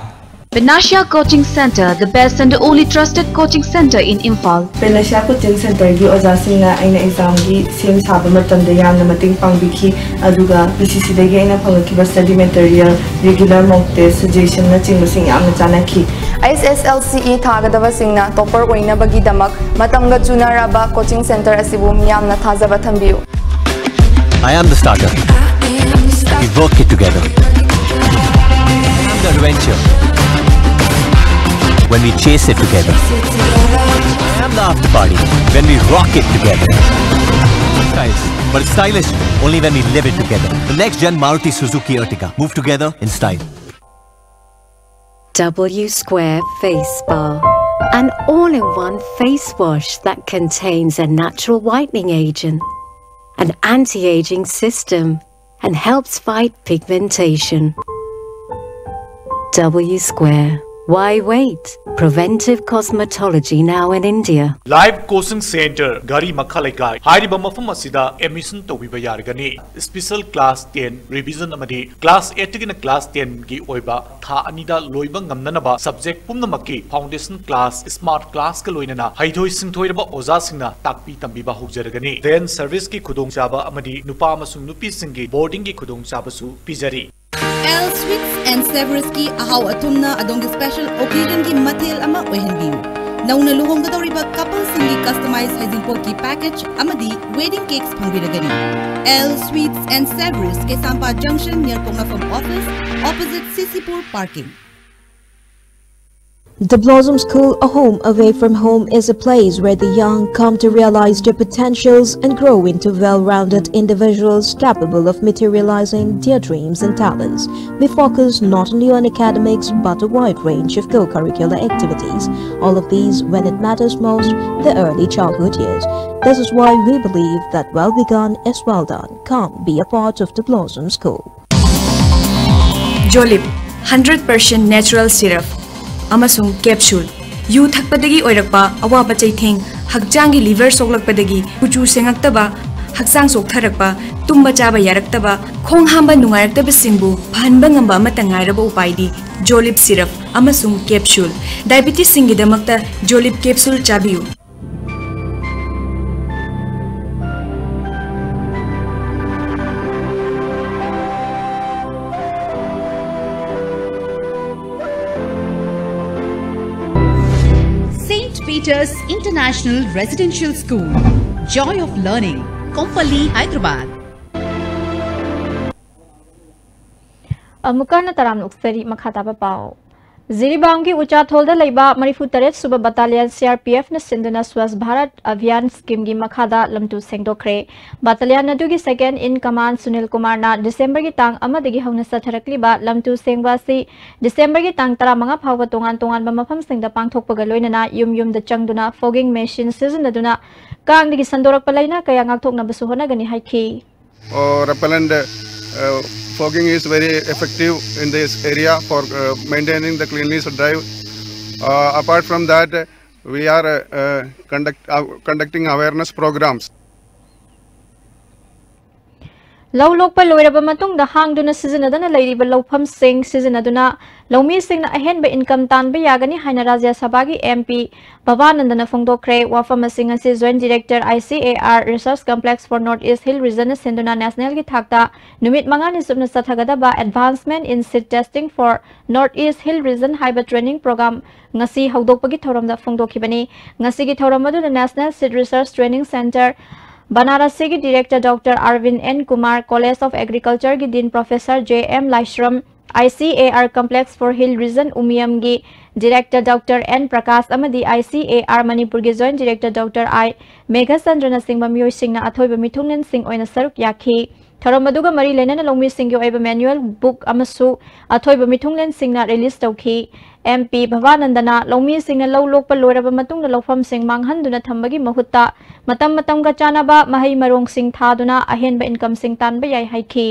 Panacea Coaching Center, the best and only trusted coaching center in Imphal. Panacea Coaching Center ꯒꯤ ꯑꯣꯖꯥꯁꯤꯡꯅ ꯑꯩꯅ exam ꯒꯤ ꯁꯦꯝ ꯁꯥꯕ ꯃꯇꯝꯗ ꯌꯥꯝꯅ ꯃꯇꯦꯡ ꯄꯥꯡꯕꯤꯈꯤ, ꯑꯗꯨꯒ P C C ꯗꯒꯤ ꯑꯩꯅ ꯐꯪꯂꯛꯈꯤꯕ study material, regular mock test, suggestion ꯅꯆꯤꯡꯕꯁꯤꯡ ꯌꯥꯝꯅ ꯆꯥꯟꯅꯈꯤ꯫ H S L C E ꯊꯥꯒꯗꯕꯁꯤꯡꯅ topper ꯑꯣꯏꯅꯕꯒꯤꯗꯃꯛ ꯃꯇꯝꯒ ꯆꯨꯅꯔꯕ coaching center ꯑꯁꯤꯕꯨ ꯃꯤꯌꯥꯝꯅ ꯊꯥꯖꯕ ꯊꯝꯕꯤꯌꯨ꯫ I am the starter. We work it together. I am the adventure. When we chase it together. I am the after party. When we rock it together. Guys, But it's stylish only when we live it together. The next gen Maruti Suzuki Ertiga. Move together in style. W Square Face Bar, an all in one face wash that contains a natural whitening agent, an anti aging system, and helps fight pigmentation. W Square. Why wait? Preventive cosmetology now in India. Live Coaching Center, ꯘꯔꯤ ꯃꯈꯥ ꯂꯩꯀꯥꯏ꯫ ꯍꯥꯏꯔꯤꯕ ꯃꯐꯝ ꯑꯁꯤꯗ admission ꯇꯧꯕꯤꯕ ꯌꯥꯔꯒꯅꯤ꯫ Special class ten revision ꯑꯃꯗꯤ class eight ꯇꯒꯤꯅ class ten ꯒꯤ ꯑꯣꯏꯕ ꯊꯥ ꯑꯅꯤꯗ ꯂꯣꯏꯕ ꯉꯝꯅꯅꯕ subject ꯄꯨꯝꯅꯃꯛꯀꯤ foundation class, smart class ꯀ ꯂꯣꯏꯅꯅ ꯍꯩꯊꯣꯏ ꯁꯤꯡꯊꯣꯏꯔꯕ ꯑꯣꯖꯥꯁꯤꯡꯅ ꯇꯥꯛꯄꯤ ꯇꯝꯕꯤꯕ ꯍꯧꯖꯔꯒꯅꯤ꯫ Van service ꯀꯤ ꯈꯨꯗꯣꯡꯆꯥꯕ ꯑꯃꯗꯤ ꯅꯨꯄꯥ ꯑꯃꯁꯨꯡ ꯅꯨꯄꯤꯁꯤꯡꯒꯤ boarding ꯒꯤ ꯈꯨꯗꯣꯡꯆꯥꯕꯁꯨ ꯄꯤꯖꯔꯤ꯫ L Sweets and Savories ꯀꯤ ꯑꯍꯥꯎ ꯑꯊꯨꯝꯅ ꯑꯗꯣꯝꯒꯤ special occasion ꯒꯤ ꯃꯊꯦꯜ ꯑꯃ ꯑꯣꯏꯍꯟꯕꯤꯌꯨ꯫ ꯅꯧꯅ ꯂꯨꯍꯣꯡꯒꯗꯧꯔꯤꯕ couple ꯁꯤꯡꯒꯤ customize ꯍꯩꯖꯤꯡꯄꯣꯠꯀꯤ package ꯑꯃꯗꯤ wedding cakes ꯐꯪꯕꯤꯔꯒꯅꯤ꯫ L Sweets and Savories, Keishampat junction near ꯄꯣꯛꯅꯐꯝ office, opposite C C Pur parking. The Blossom School, a home away from home, is a place where the young come to realize their potentials and grow into well rounded individuals capable of materializing their dreams and talents. We focus not only on academics but a wide range of co curricular activities, all of these when it matters most, the early childhood years. This is why we believe that well begun is well done. Come be a part of the Blossom School. Jolib, hundred percent natural syrup ꯑꯃꯁꯨꯡ capsule꯫ U ꯊꯛꯄꯗꯒꯤ ꯑꯣꯏꯔꯛꯄ ꯑꯋꯥꯕ ꯆꯩꯊꯦꯡ, ꯍꯛꯆꯥꯡꯒꯤ liver ꯁꯣꯛꯂꯛꯄꯗꯒꯤ ꯀꯨꯆꯨ ꯁꯦꯡꯉꯛꯇꯕ, ꯍꯛꯆꯥꯡ ꯆꯣꯛꯊꯔꯛꯄ, ꯇꯨꯝꯕ ꯆꯥꯕ ꯌꯥꯔꯛꯇꯕ, ꯈꯣꯡ ꯍꯥꯝꯕ ꯅꯨꯡꯉꯥꯏꯔꯛꯇꯕꯁꯤꯡꯕꯨ ꯐꯍꯟꯕ ꯉꯝꯕ ꯑꯃꯠꯇ ꯉꯥꯏꯔꯕ ꯎꯄꯥꯏꯗꯤ Jolib syrup ꯑꯃꯁꯨꯡ capsule꯫ Diabetes ꯁꯤꯡꯒꯤꯗꯃꯛꯇ Jolib capsule ꯆꯥꯕꯤꯌꯨ꯫ Saint Peter's International Residential School, Joy of Learning, Kompally, Hyderabad. ꯑꯃꯨꯛꯀ ꯍꯟꯅ ꯇꯔꯥꯝꯅ ꯑꯣꯛꯆꯔꯤ꯫ ꯃꯈꯥ ꯇꯥꯕ ꯄꯥꯎ꯫ ꯖꯤꯔꯤꯕꯥꯝꯒꯤ ꯎꯆꯥꯊꯣꯜꯗ ꯂꯩꯕ ꯃꯔꯤꯐꯨ ꯇꯔꯦꯠ ꯁꯨꯕ ꯕꯠꯇꯥꯂꯤꯌꯟ ꯁꯤ ꯑꯥꯔ ꯄꯤ ꯑꯦꯐꯅ ꯁꯤꯟꯗꯨꯅ ꯁ꯭ꯋꯥꯁ ꯚꯥꯔꯠ ꯑꯚꯤꯌꯥꯟ ꯁ꯭ꯀꯤꯝꯒꯤ ꯃꯈꯥꯗ ꯂꯝꯇꯨ ꯁꯦꯡꯗꯣꯛꯈ꯭ꯔꯦ꯫ ꯕꯠꯇꯥꯂꯤꯌꯟ ꯑꯗꯨꯒꯤ ꯁꯦꯀꯦꯟ ꯏꯟ ꯀꯃꯥꯟ ꯁꯨꯅꯤꯜ ꯀꯨꯃꯥꯔꯅ ꯗꯤꯁꯦꯝꯕꯔꯒꯤ ꯇꯥꯡ ꯑꯃꯗꯒꯤ ꯍꯧꯅ ꯆꯠꯊꯔꯛꯂꯤꯕ ꯂꯝꯇꯨ ꯁꯦꯡꯕ ꯑꯁꯤ ꯗꯤꯁꯦꯝꯕꯔꯒꯤ ꯇꯥꯡ ꯇꯔꯥꯃꯉꯥ ꯐꯥꯎꯕ ꯇꯣꯉꯥꯟ ꯇꯣꯉꯥꯟꯕ ꯃꯐꯝꯁꯤꯡꯗ ꯄꯥꯡꯊꯣꯛꯄꯒ ꯂꯣꯏꯅꯅ ꯌꯨꯝ ꯌꯨꯝꯗ ꯆꯪꯗꯨꯅ ꯐꯣꯒꯤꯡ ꯃꯦꯁꯤꯟ ꯁꯤꯖꯤꯟꯅꯗꯨꯅ ꯀꯥꯡꯗꯒꯤ ꯁꯟꯗꯣꯔꯛꯄ ꯂꯥꯏꯅꯥ ꯀꯌꯥ ꯉꯥꯛꯊꯣꯛꯅꯕꯁꯨ ꯍꯣꯠꯅꯒꯅꯤ ꯍꯥꯏꯈꯤ꯫ Or repellent uh, fogging is very effective in this area for uh, maintaining the cleanliness drive. Uh, apart from that, uh, we are uh, uh, conduct, uh, conducting awareness programs. ꯂꯧ ꯂꯣꯛꯄ ꯂꯣꯏꯔꯕ ꯃꯇꯨꯡꯗ ꯍꯥꯡꯗꯨꯅ ꯁꯤꯖꯤꯟꯅꯗꯅ ꯂꯩꯔꯤꯕ ꯂꯧꯐꯝꯁꯤꯡ ꯁꯤꯖꯤꯟꯅꯗꯨꯅ ꯂꯧꯃꯤꯁꯤꯡꯅ ꯑꯍꯦꯟꯕ ꯏꯟꯀꯝ ꯇꯥꯟꯕ ꯌꯥꯒꯅꯤ ꯍꯥꯏꯅ ꯔꯥꯖ꯭ꯌ ꯁꯚꯥꯒꯤ ꯑꯦꯝ ꯄꯤ ꯚꯕꯥꯅꯟꯗꯅ ꯐꯣꯡꯗꯣꯛꯈ꯭ꯔꯦ꯫ ꯋꯥꯐꯝ ꯑꯁꯤꯡ ꯑꯁꯤ Joint Director I C A R Research Complex for North East Hill Regionꯅ ꯁꯤꯟꯗꯨꯅ ꯅꯦꯁꯅꯦꯜꯒꯤ ꯊꯥꯛꯇ ꯅꯨꯃꯤꯠ ꯃꯉꯥꯅꯤ ꯆꯨꯞꯅ ꯆꯠꯊꯒꯗꯕ Advancement in Seed Testing for North East Hill Region ꯍꯥꯏꯕ ꯇ꯭ꯔꯦꯅꯤꯡ ꯄ꯭ꯔꯣꯒ꯭ꯔꯥꯝ ꯉꯁꯤ ꯍꯧꯗꯣꯛꯄꯒꯤ ꯊꯧꯔꯝꯗ ꯐꯣꯡꯗꯣꯛꯈꯤꯕꯅꯤ꯫ ꯉꯁꯤꯒꯤ ꯊꯧꯔꯝ ꯑꯗꯨꯗ National Seed Research Training Centre ꯕꯅꯥꯔꯁꯤꯒꯤ Director Doctor Arvind N Kumar, College of Agricultureꯒꯤ Dean Professor J M Laishram, I C A R Complex for Hill Region ꯎꯃꯤꯌꯝꯒꯤ Director Doctor N Prakash ꯑꯃꯗꯤ I C A R ꯃꯅꯤꯄꯨꯔꯒꯤ Joint Director Doctor I ꯃꯦꯘꯆꯟꯗ꯭ꯔꯅꯆꯤꯡꯕ ꯃꯤꯑꯣꯏꯁꯤꯡꯅ ꯑꯊꯣꯏꯕ ꯃꯤꯊꯨꯡꯂꯦꯟꯁꯤꯡ ꯑꯣꯏꯅ ꯁꯔꯨꯛ ꯌꯥꯈꯤ꯫ ꯊꯧꯔꯝ ꯑꯗꯨꯒ ꯃꯔꯤ ꯂꯩꯅꯅ ꯂꯧꯃꯤꯁꯤꯡꯒꯤ ꯑꯣꯏꯕ manual book ꯑꯃꯁꯨ ꯑꯊꯣꯏꯕ ꯃꯤꯊꯨꯡꯂꯦꯟꯁꯤꯡꯅ release ꯇꯧꯈꯤ꯫ ꯑꯦꯝ ꯄꯤ ꯚꯕꯥꯅꯟꯗꯅ ꯂꯧꯃꯤꯁꯤꯡꯅ ꯂꯧ ꯂꯣꯛꯄ ꯂꯣꯏꯔꯕ ꯃꯇꯨꯡꯗ ꯂꯧꯐꯝꯁꯤꯡ ꯃꯥꯡꯍꯟꯗꯨꯅ ꯊꯝꯕꯒꯤ ꯃꯍꯨꯠꯇ ꯃꯇꯝ ꯃꯇꯝꯒ ꯆꯥꯟꯅꯕ ꯃꯍꯩ ꯃꯔꯣꯡꯁꯤꯡ ꯊꯥꯗꯨꯅ ꯑꯍꯦꯟꯕ ꯏꯟꯀꯝꯁꯤꯡ ꯇꯥꯟꯕ ꯌꯥꯏ ꯍꯥꯏꯈꯤ꯫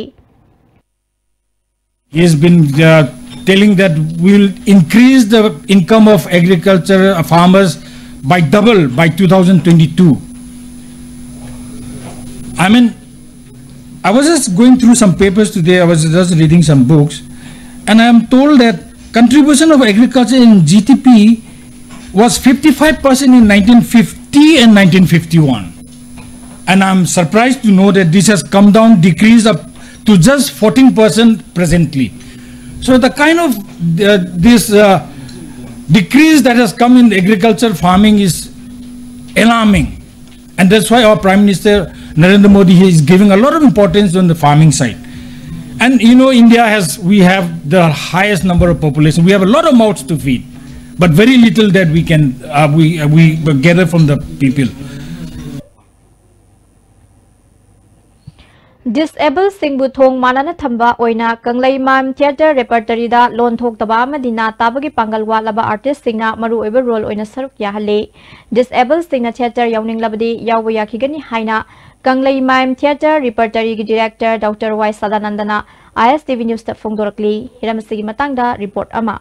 He has been uh, telling that we'll increase the income of agriculture uh, farmers by double by two thousand twenty-two. I mean, I was just going through some papers today, I was just reading some books, and I am told that contribution of agriculture in G D P was fifty-five percent in nineteen fifty and nineteen fifty-one. And I'm surprised to know that this has come down, decreased up to just fourteen percent presently. So the kind of uh, this uh, decrease that has come in agriculture farming is alarming. And that's why our Prime Minister Narendra Modi is giving a lot of importance on the farming side. And you know, India has, we have the highest number of population. We have a lot of mouths to feed, but very little that we can, uh, we, uh, we gather from the people. Disable ꯁꯤꯡꯕꯨ ꯊꯣꯡ ꯃꯥꯟꯅꯅ ꯊꯝꯕ ꯑꯣꯏꯅ ꯀꯪꯂꯩꯃꯥꯏꯝ theatre repertory ꯗ ꯂꯣꯟ ꯊꯣꯛꯇꯕ ꯑꯃꯗꯤ ꯅꯥ ꯇꯥꯕꯒꯤ ꯄꯥꯡꯒꯜ ꯋꯥꯠꯂꯕ artist ꯁꯤꯡꯅ ꯃꯔꯨꯑꯣꯏꯕ role ꯑꯣꯏꯅ ꯁꯔꯨꯛ ꯌꯥꯍꯜꯂꯤ꯫ Disable ꯁꯤꯡꯅ theatre ꯌꯥꯎꯅꯤꯡꯂꯕꯗꯤ ꯌꯥꯎꯕ ꯌꯥꯈꯤꯒꯅꯤ ꯍꯥꯏꯅ ꯀꯪꯂꯩꯃꯥꯏꯝ theatre repertory ꯒꯤ director Doctor ꯋꯥꯏ ꯁꯗꯥꯅꯟꯗꯅ ISTV News ꯇ ꯐꯣꯡꯗꯣꯔꯛꯂꯤ꯫ ꯍꯤꯔꯝ ꯑꯁꯤꯒꯤ ꯃꯇꯥꯡꯗ report ꯑꯃ꯫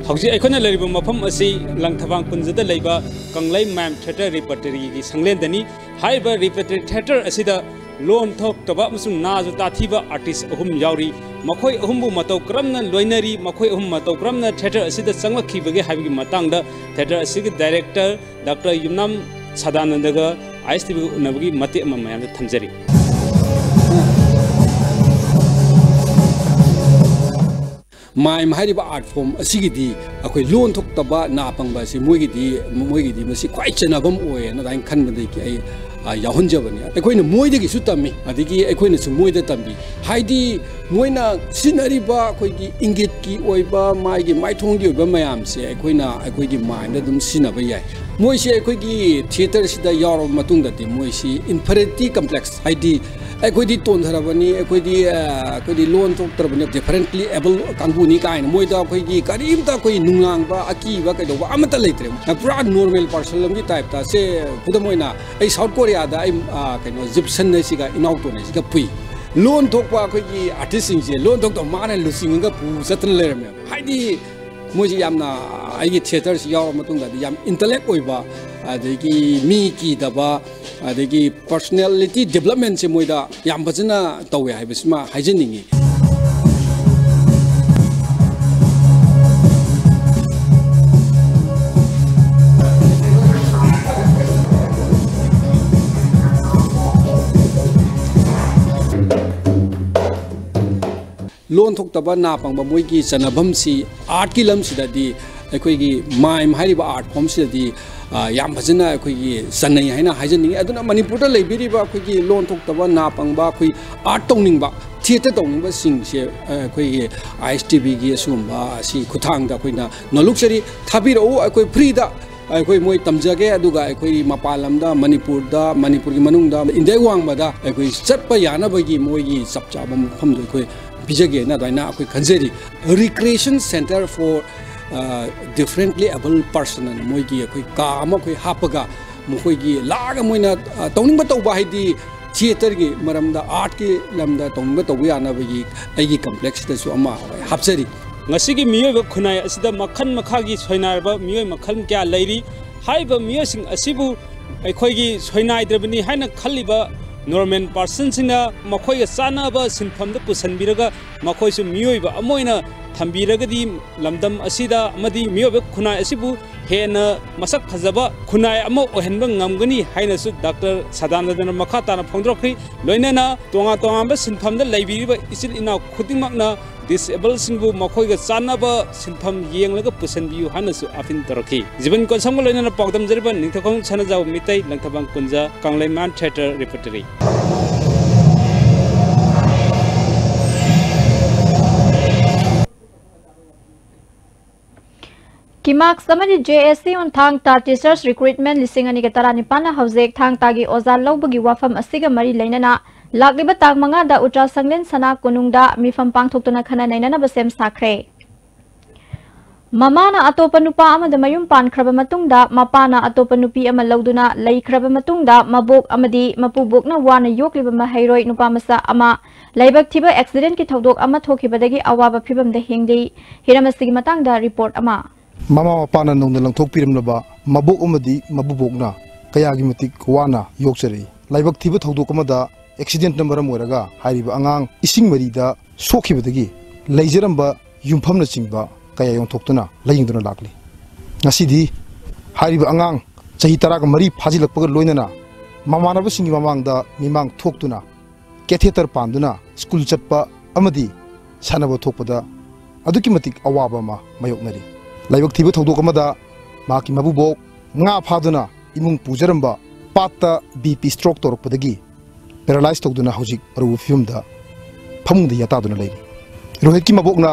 ꯍꯧꯖꯤꯛ ꯑꯩꯈꯣꯏꯅ ꯂꯩꯔꯤꯕ ꯃꯐꯝ ꯑꯁꯤ ꯂꯪꯊꯕꯥꯜ ꯀꯨꯟꯖꯗ ꯂꯩꯕ ꯀꯪꯂꯩ ꯃꯥꯏꯝ theatre repertory ꯒꯤ ꯁꯪꯂꯦꯟꯗꯅꯤ꯫ ꯍꯥꯏꯔꯤꯕ repertory theatre ꯑꯁꯤꯗ ꯂꯣꯟ ꯊꯣꯛꯇꯕ ꯑꯃꯁꯨꯡ ꯅꯥꯁꯨ ꯇꯥꯊꯤꯕ artist ꯑꯍꯨꯝ ꯌꯥꯎꯔꯤ꯫ ꯃꯈꯣꯏ ꯑꯍꯨꯝꯕꯨ ꯃꯇꯧ ꯀꯔꯝꯅ ꯂꯣꯏꯅꯔꯤ, ꯃꯈꯣꯏ ꯑꯍꯨꯝ ꯃꯇꯧ ꯀꯔꯝꯅ theatre ꯑꯁꯤꯗ ꯆꯪꯂꯛꯈꯤꯕꯒꯦ ꯍꯥꯏꯕꯒꯤ ꯃꯇꯥꯡꯗ theatre ꯑꯁꯤꯒꯤ director Doctor ꯌꯨꯝꯅꯥꯝ ꯁꯗꯥꯅꯟꯗꯒ ISTV ꯒ ꯎꯅꯕꯒꯤ ꯃꯇꯦꯛ ꯑꯃ ꯃꯌꯥꯝꯗ ꯊꯝꯖꯔꯤ꯫ Mime ꯍꯥꯏꯔꯤꯕ art form ꯑꯁꯤꯒꯤꯗꯤ ꯑꯩꯈꯣꯏ ꯂꯣꯟ ꯊꯣꯛꯇꯕ ꯅꯥ ꯄꯪꯕ ꯑꯁꯤ ꯃꯣꯏꯒꯤꯗꯤ, ꯃꯣꯏꯒꯤꯗꯤ ꯃꯁꯤ ꯈ꯭ꯋꯥꯏ ꯆꯟꯅꯐꯝ ꯑꯣꯏꯌꯦꯅ ꯑꯗꯨꯃꯥꯏꯅ ꯈꯟꯕꯗꯒꯤ ꯑꯩ, ꯑ, ꯌꯥꯎꯍꯟꯖꯕꯅꯤ꯫ ꯑꯩꯈꯣꯏꯅ ꯃꯣꯏꯗꯒꯤꯁꯨ ꯇꯝꯃꯤ, ꯑꯗꯒꯤ ꯑꯩꯈꯣꯏꯅꯁꯨ ꯃꯣꯏꯗ ꯇꯝꯕꯤ꯫ ꯍꯥꯏꯗꯤ ꯃꯣꯏꯅ ꯁꯤꯖꯤꯟꯅꯔꯤꯕ ꯑꯩꯈꯣꯏꯒꯤ ꯏꯪꯒꯤꯠꯀꯤ ꯑꯣꯏꯕ, ꯃꯥꯒꯤ ꯃꯥꯏꯊꯣꯡꯒꯤ ꯑꯣꯏꯕ ꯃꯌꯥꯝꯁꯦ ꯑꯩꯈꯣꯏꯅ ꯑꯩꯈꯣꯏꯒꯤ mime ꯗ ꯑꯗꯨꯝ ꯁꯤꯖꯤꯟꯅꯕ ꯌꯥꯏ꯫ ꯃꯣꯏꯁꯦ ꯑꯩꯈꯣꯏꯒꯤ theatre ꯁꯤꯗ ꯌꯥꯎꯔꯕ ꯃꯇꯨꯡꯗꯗꯤ ꯃꯣꯏꯁꯤ inferiority complex, ꯍꯥꯏꯗꯤ ꯑꯩꯈꯣꯏꯗꯤ ꯇꯣꯟꯊꯔꯕꯅꯤ, ꯑꯩꯈꯣꯏꯗꯤ, ꯑ, ꯑꯩꯈꯣꯏꯗꯤ ꯂꯣꯟ ꯊꯣꯛꯇ꯭ꯔꯕꯅꯤ, differently able ꯀꯥꯡꯕꯨꯅꯤ ꯀꯥꯏꯅ ꯃꯣꯏꯗ ꯑꯩꯈꯣꯏꯒꯤ ꯀꯔꯤꯝꯇ ꯑꯩꯈꯣꯏ ꯅꯨꯡꯅꯥꯡꯕ, ꯑꯀꯤꯕ ꯀꯩꯗꯧꯕ ꯑꯃꯠꯇ ꯂꯩꯇ꯭ꯔꯦ꯫ ꯄꯨꯔꯥ normal person ꯑꯃꯒꯤ type ꯇ꯫ ꯁꯦ ꯈꯨꯗꯝ ꯑꯣꯏꯅ ꯑꯩ South Korea ꯗ ꯑꯩ, ꯑ, ꯀꯩꯅꯣ, ꯖꯤꯞꯁꯟ ꯍꯥꯏꯁꯤꯒ ꯏꯅꯥꯎꯇꯣꯟ ꯍꯥꯏꯁꯤꯒ ꯄꯨꯏ꯫ ꯂꯣꯟ ꯊꯣꯛꯄ ꯑꯩꯈꯣꯏꯒꯤ artist ꯁꯤꯡꯁꯦ ꯂꯣꯟ ꯊꯣꯛꯇꯕ ꯃꯥꯅ ꯂꯨꯆꯤꯡꯉꯒ ꯄꯨ ꯆꯠꯇꯅ ꯂꯩꯔꯝꯃꯦꯕ꯫ ꯍꯥꯏꯗꯤ ꯃꯣꯏꯁꯤ ꯌꯥꯝꯅ ꯑꯩꯒꯤ theatre ꯁꯤ ꯌꯥꯎꯔꯕ ꯃꯇꯨꯡꯗꯗꯤ ꯌꯥꯝ intellect ꯑꯣꯏꯕ, ꯑꯗꯒꯤ ꯃꯤ ꯀꯤꯗꯕ, ꯑꯗꯒꯤ personality development ꯁꯦ ꯃꯣꯏꯗ ꯌꯥꯝ ꯐꯖꯅ ꯇꯧꯋꯦ ꯍꯥꯏꯕꯁꯤꯃ ꯍꯥꯏꯖꯅꯤꯡꯉꯤ꯫ ꯂꯣꯟ ꯊꯣꯛꯇꯕ ꯅꯥ ꯄꯪꯕ ꯃꯣꯏꯒꯤ ꯆꯟꯅꯐꯝꯁꯤ ꯑꯥꯔꯠꯀꯤ ꯂꯝꯁꯤꯗꯗꯤ ꯑꯩꯈꯣꯏꯒꯤ ꯃꯥꯏꯝ ꯍꯥꯏꯔꯤꯕ ꯑꯥꯔꯠ ꯐꯣꯝꯁꯤꯗꯗꯤ, ꯑ, ꯌꯥꯝ ꯐꯖꯅ ꯑꯩꯈꯣꯏꯒꯤ ꯆꯟꯅꯩ ꯍꯥꯏꯅ ꯍꯥꯏꯖꯅꯤꯡꯉꯤ꯫ ꯑꯗꯨꯅ ꯃꯅꯤꯄꯨꯔꯗ ꯂꯩꯕꯤꯔꯤꯕ ꯑꯩꯈꯣꯏꯒꯤ ꯂꯣꯟ ꯊꯣꯛꯇꯕ ꯅꯥ ꯄꯪꯕ, ꯑꯩꯈꯣꯏ ꯑꯥꯔꯠ ꯇꯧꯅꯤꯡꯕ, ꯊꯤꯌꯦꯇꯔ ꯇꯧꯅꯤꯡꯕꯁꯤꯡꯁꯦ, ꯑ, ꯑꯩꯈꯣꯏꯒꯤ ꯑꯥꯏ ꯑꯦꯁ ꯇꯤ ꯚꯤꯒꯤ ꯑꯁꯤꯒꯨꯝꯕ ꯑꯁꯤ ꯈꯨꯠꯊꯥꯡꯗ ꯑꯩꯈꯣꯏꯅ ꯅꯣꯜꯂꯨꯛꯆꯔꯤ꯫ ꯊꯥꯕꯤꯔꯛꯎ, ꯑꯩꯈꯣꯏ ꯐ꯭ꯔꯤꯗ ꯑꯩꯈꯣꯏ ꯃꯣꯏ ꯇꯝꯖꯒꯦ, ꯑꯗꯨꯒ ꯑꯩꯈꯣꯏ ꯃꯄꯥꯟ ꯂꯝꯗ, ꯃꯅꯤꯄꯨꯔꯗ, ꯃꯅꯤꯄꯨꯔꯒꯤ ꯃꯅꯨꯡꯗ, ꯏꯟꯗꯤꯌꯥ ꯋꯥꯡꯃꯗ ꯑꯩꯈꯣꯏ ꯆꯠꯄ ꯌꯥꯅꯕꯒꯤ ꯃꯣꯏꯒꯤ ꯆꯞ ꯆꯥꯕ ꯃꯐꯝꯗꯣ ꯑꯩꯈꯣꯏ ꯄꯤꯖꯒꯦꯅ ꯑꯗꯨꯃꯥꯏꯅ ꯑꯩꯈꯣꯏ ꯈꯟꯖꯔꯤ꯫ Recreation Centre for, ꯑ, Differently Abled Person ꯑꯅ ꯃꯣꯏꯒꯤ ꯑꯩꯈꯣꯏ ꯀꯥ ꯑꯃ ꯑꯩꯈꯣꯏ ꯍꯥꯞꯄꯒ, ꯃꯈꯣꯏꯒꯤ ꯂꯥꯛꯑꯒ ꯃꯣꯏꯅ, ꯑ, ꯇꯧꯅꯤꯡꯕ ꯇꯧꯕ, ꯍꯥꯏꯗꯤ ꯊꯤꯌꯦꯇꯔꯒꯤ ꯃꯔꯝꯗ, ꯑꯥꯔꯠꯀꯤ ꯂꯝꯗ ꯇꯧꯅꯤꯡꯕ ꯇꯧꯕ ꯌꯥꯅꯕꯒꯤ ꯑꯩꯒꯤ ꯀꯝꯄ꯭ꯂꯦꯛꯁꯇꯁꯨ ꯑꯃ ꯍꯥꯞꯆꯔꯤ꯫ ꯉꯁꯤꯒꯤ ꯃꯤꯑꯣꯏꯕ ꯈꯨꯟꯅꯥꯏ ꯑꯁꯤꯗ ꯃꯈꯜ ꯃꯈꯥꯒꯤ ꯁꯣꯏꯅꯥꯏꯔꯕ ꯃꯤꯑꯣꯏ ꯃꯈꯜ ꯀꯌꯥ ꯂꯩꯔꯤ꯫ ꯍꯥꯏꯔꯤꯕ ꯃꯤꯑꯣꯏꯁꯤꯡ ꯑꯁꯤꯕꯨ ꯑꯩꯈꯣꯏꯒꯤ ꯁꯣꯏꯅꯥꯏꯗ꯭ꯔꯕꯅꯤ ꯍꯥꯏꯅ ꯈꯜꯂꯤꯕ ꯅꯣꯔꯃꯦꯜ ꯄꯥꯔꯁꯟꯁꯤꯡꯅ ꯃꯈꯣꯏꯒ ꯆꯥꯟꯅꯕ ꯁꯤꯟꯐꯝꯗ ꯄꯨꯁꯤꯟꯕꯤꯔꯒ, ꯃꯈꯣꯏꯁꯨ ꯃꯤꯑꯣꯏꯕ ꯑꯃ ꯑꯣꯏꯅ ꯊꯝꯕꯤꯔꯒꯗꯤ, ꯂꯝꯗꯝ ꯑꯁꯤꯗ ꯑꯃꯗꯤ ꯃꯤꯑꯣꯏꯕ ꯈꯨꯟꯅꯥꯏ ꯑꯁꯤꯕꯨ ꯍꯦꯟꯅ ꯃꯁꯛ ꯐꯖꯕ ꯈꯨꯟꯅꯥꯏ ꯑꯃ ꯑꯣꯏꯍꯟꯕ ꯉꯝꯒꯅꯤ ꯍꯥꯏꯅꯁꯨ ꯗꯥꯛꯇꯔ ꯁꯗꯥꯅꯟꯗꯅ ꯃꯈꯥ ꯇꯥꯅ ꯐꯣꯡꯗꯣꯔꯛꯈꯤ꯫ ꯂꯣꯏꯅꯅ ꯇꯣꯉꯥꯟ ꯇꯣꯉꯥꯟꯕ ꯁꯤꯟꯐꯝꯗ ꯂꯩꯕꯤꯔꯤꯕ ꯏꯆꯤꯜ ꯏꯅꯥꯎ ꯈꯨꯗꯤꯡꯃꯛꯅ ꯗꯤꯁꯑꯦꯕꯜꯁꯤꯡꯕꯨ ꯃꯈꯣꯏꯒ ꯆꯥꯟꯅꯕ ꯁꯤꯟꯐꯝ ꯌꯦꯡꯂꯒ ꯄꯨꯁꯤꯟꯕꯤꯌꯨ ꯍꯥꯏꯅꯁꯨ ꯑꯥꯄꯤꯜ ꯇꯧꯔꯛꯈꯤ꯫ ꯖꯤꯕꯟ ꯀꯣꯟꯁꯝꯒ ꯂꯣꯏꯅꯅ ꯄꯥꯎꯗꯝꯖꯔꯤꯕ ꯅꯤꯡꯊꯧꯈꯣꯡ ꯁꯅꯥꯖꯥꯎ ꯃꯤꯇꯩ, ꯂꯪꯊꯕꯥꯜ ꯀꯨꯟꯖ, ꯀꯪꯂꯩꯃꯥꯟ ꯊꯤꯌꯦꯇꯔ ꯔꯤꯄꯣꯔꯇꯔꯤ꯫ ꯀꯤꯃꯥꯛꯁ ꯑꯃꯗꯤ ꯖꯦ ꯑꯦꯁ ꯁꯤ ꯑꯣꯟꯊꯥꯡ ꯇꯥ ꯇꯤꯆꯔꯁ ꯔꯤꯀ꯭ꯔꯨꯏꯠꯃꯦꯟ ꯂꯤꯁꯤꯡ ꯑꯅꯤꯒ ꯇꯔꯥꯅꯤꯄꯥꯟꯅ ꯍꯧꯖꯤꯛ ꯊꯥꯡ ꯇꯥꯒꯤ ꯑꯣꯖꯥ ꯂꯧꯕꯒꯤ ꯋꯥꯐꯝ ꯑꯁꯤꯒ ꯃꯔꯤ ꯂꯩꯅꯅ ꯂꯥꯛꯂꯤꯕ ꯇꯥꯡ ꯃꯉꯥꯗ ꯎꯇ꯭ꯔꯥ ꯁꯪꯂꯦꯟ ꯁꯅꯥ ꯀꯣꯅꯨꯡꯗ ꯃꯤꯐꯝ ꯄꯥꯡꯊꯣꯛꯇꯨꯅ ꯈꯟꯅ ꯅꯩꯅꯅꯕ ꯁꯦꯝ ꯁꯥꯈ꯭ꯔꯦ꯫ ꯃꯃꯥꯅ ꯑꯇꯣꯞꯄ ꯅꯨꯄꯥ ꯑꯃꯗ ꯃꯌꯨꯝ ꯄꯥꯟꯈ꯭ꯔꯕ ꯃꯇꯨꯡꯗ, ꯃꯄꯥꯅ ꯑꯇꯣꯞꯄ ꯅꯨꯄꯤ ꯑꯃ ꯂꯧꯗꯨꯅ ꯂꯩꯈ꯭ꯔꯕ ꯃꯇꯨꯡꯗ, ꯃꯕꯣꯛ ꯑꯃꯗꯤ ꯃꯄꯨꯕꯣꯛꯅ ꯋꯥꯅ ꯌꯣꯛꯂꯤꯕ ꯃꯍꯩꯔꯣꯏ ꯅꯨꯄꯥ ꯃꯆꯥ ꯑꯃ ꯂꯥꯏꯕꯛ ꯊꯤꯕ ꯑꯦꯛꯁꯤꯗꯦꯟꯠꯀꯤ ꯊꯧꯗꯣꯛ ꯑꯃ ꯊꯣꯛꯈꯤꯕꯗꯒꯤ ꯑꯋꯥꯕ ꯐꯤꯕꯝꯗ ꯍꯤꯡꯂꯤ꯫ ꯍꯤꯔꯝ ꯑꯁꯤꯒꯤ ꯃꯇꯥꯡꯗ ꯔꯤꯄꯣꯔꯠ ꯑꯃ꯫ ꯃꯃꯥ ꯃꯄꯥꯅ ꯅꯧꯅ ꯂꯪꯊꯣꯛꯄꯤꯔꯝꯂꯕ ꯃꯕꯣꯛ ꯑꯃꯗꯤ ꯃꯄꯨꯕꯣꯛꯅ ꯀꯌꯥꯒꯤ ꯃꯇꯤꯛ ꯋꯥꯅ ꯌꯣꯛꯆꯔꯛꯏ꯫ ꯂꯥꯏꯕꯛ ꯊꯤꯕ ꯊꯧꯗꯣꯛ ꯑꯃꯗ ꯑꯦꯛꯁꯤꯗꯦꯟꯠꯅ ꯃꯔꯝ ꯑꯣꯏꯔꯒ ꯍꯥꯏꯔꯤꯕ ꯑꯉꯥꯡ ꯏꯁꯤꯡ ꯃꯔꯤꯗ ꯁꯣꯛꯈꯤꯕꯗꯒꯤ ꯂꯩꯖꯔꯝꯕ ꯌꯨꯝꯐꯝꯅꯆꯤꯡꯕ ꯀꯌꯥ ꯌꯣꯟꯊꯣꯛꯇꯨꯅ ꯂꯥꯏꯌꯦꯡꯗꯨꯅ ꯂꯥꯛꯂꯤ꯫ ꯉꯁꯤꯗꯤ ꯍꯥꯏꯔꯤꯕ ꯑꯉꯥꯡ ꯆꯍꯤ ꯇꯔꯥꯒ ꯃꯔꯤ ꯐꯥꯖꯤꯜꯂꯛꯄꯒ ꯂꯣꯏꯅꯅ ꯃꯃꯥꯟꯅꯕꯁꯤꯡꯒꯤ ꯃꯃꯥꯡꯗ ꯃꯤꯃꯥꯡ ꯊꯣꯛꯇꯨꯅ, ꯀꯦꯊꯦꯇꯔ ꯄꯥꯟꯗꯨꯅ ꯁ꯭ꯀꯨꯜ ꯆꯠꯄ ꯑꯃꯗꯤ ꯁꯥꯟꯅꯕ ꯊꯣꯛꯄꯗ ꯑꯗꯨꯛꯀꯤ ꯃꯇꯤꯛ ꯑꯋꯥꯕ ꯑꯃ ꯃꯥꯌꯣꯛꯅꯔꯤ꯫ ꯂꯥꯏꯕꯛ ꯊꯤꯕ ꯊꯧꯗꯣꯛ ꯑꯃꯗ ꯃꯍꯥꯛꯀꯤ ꯃꯄꯨꯕꯣꯛ ꯉꯥ ꯐꯥꯗꯨꯅ ꯏꯃꯨꯡ ꯄꯨꯖꯔꯝꯕ ꯄꯥꯠꯇ ꯕꯤ ꯄꯤ ꯁ꯭ꯇ꯭ꯔꯣꯛ ꯇꯧꯔꯛꯄꯗꯒꯤ ꯄꯦꯔꯥꯂꯥꯏꯁ ꯇꯧꯗꯨꯅ ꯍꯧꯖꯤꯛ ꯑꯔꯨꯕ ꯐꯤꯕꯝꯗ ꯐꯃꯨꯡꯗ ꯌꯥꯇꯥꯗꯨꯅ ꯂꯩꯔꯤ꯫ ꯔꯣꯍꯤꯠꯀꯤ ꯃꯕꯣꯛꯅ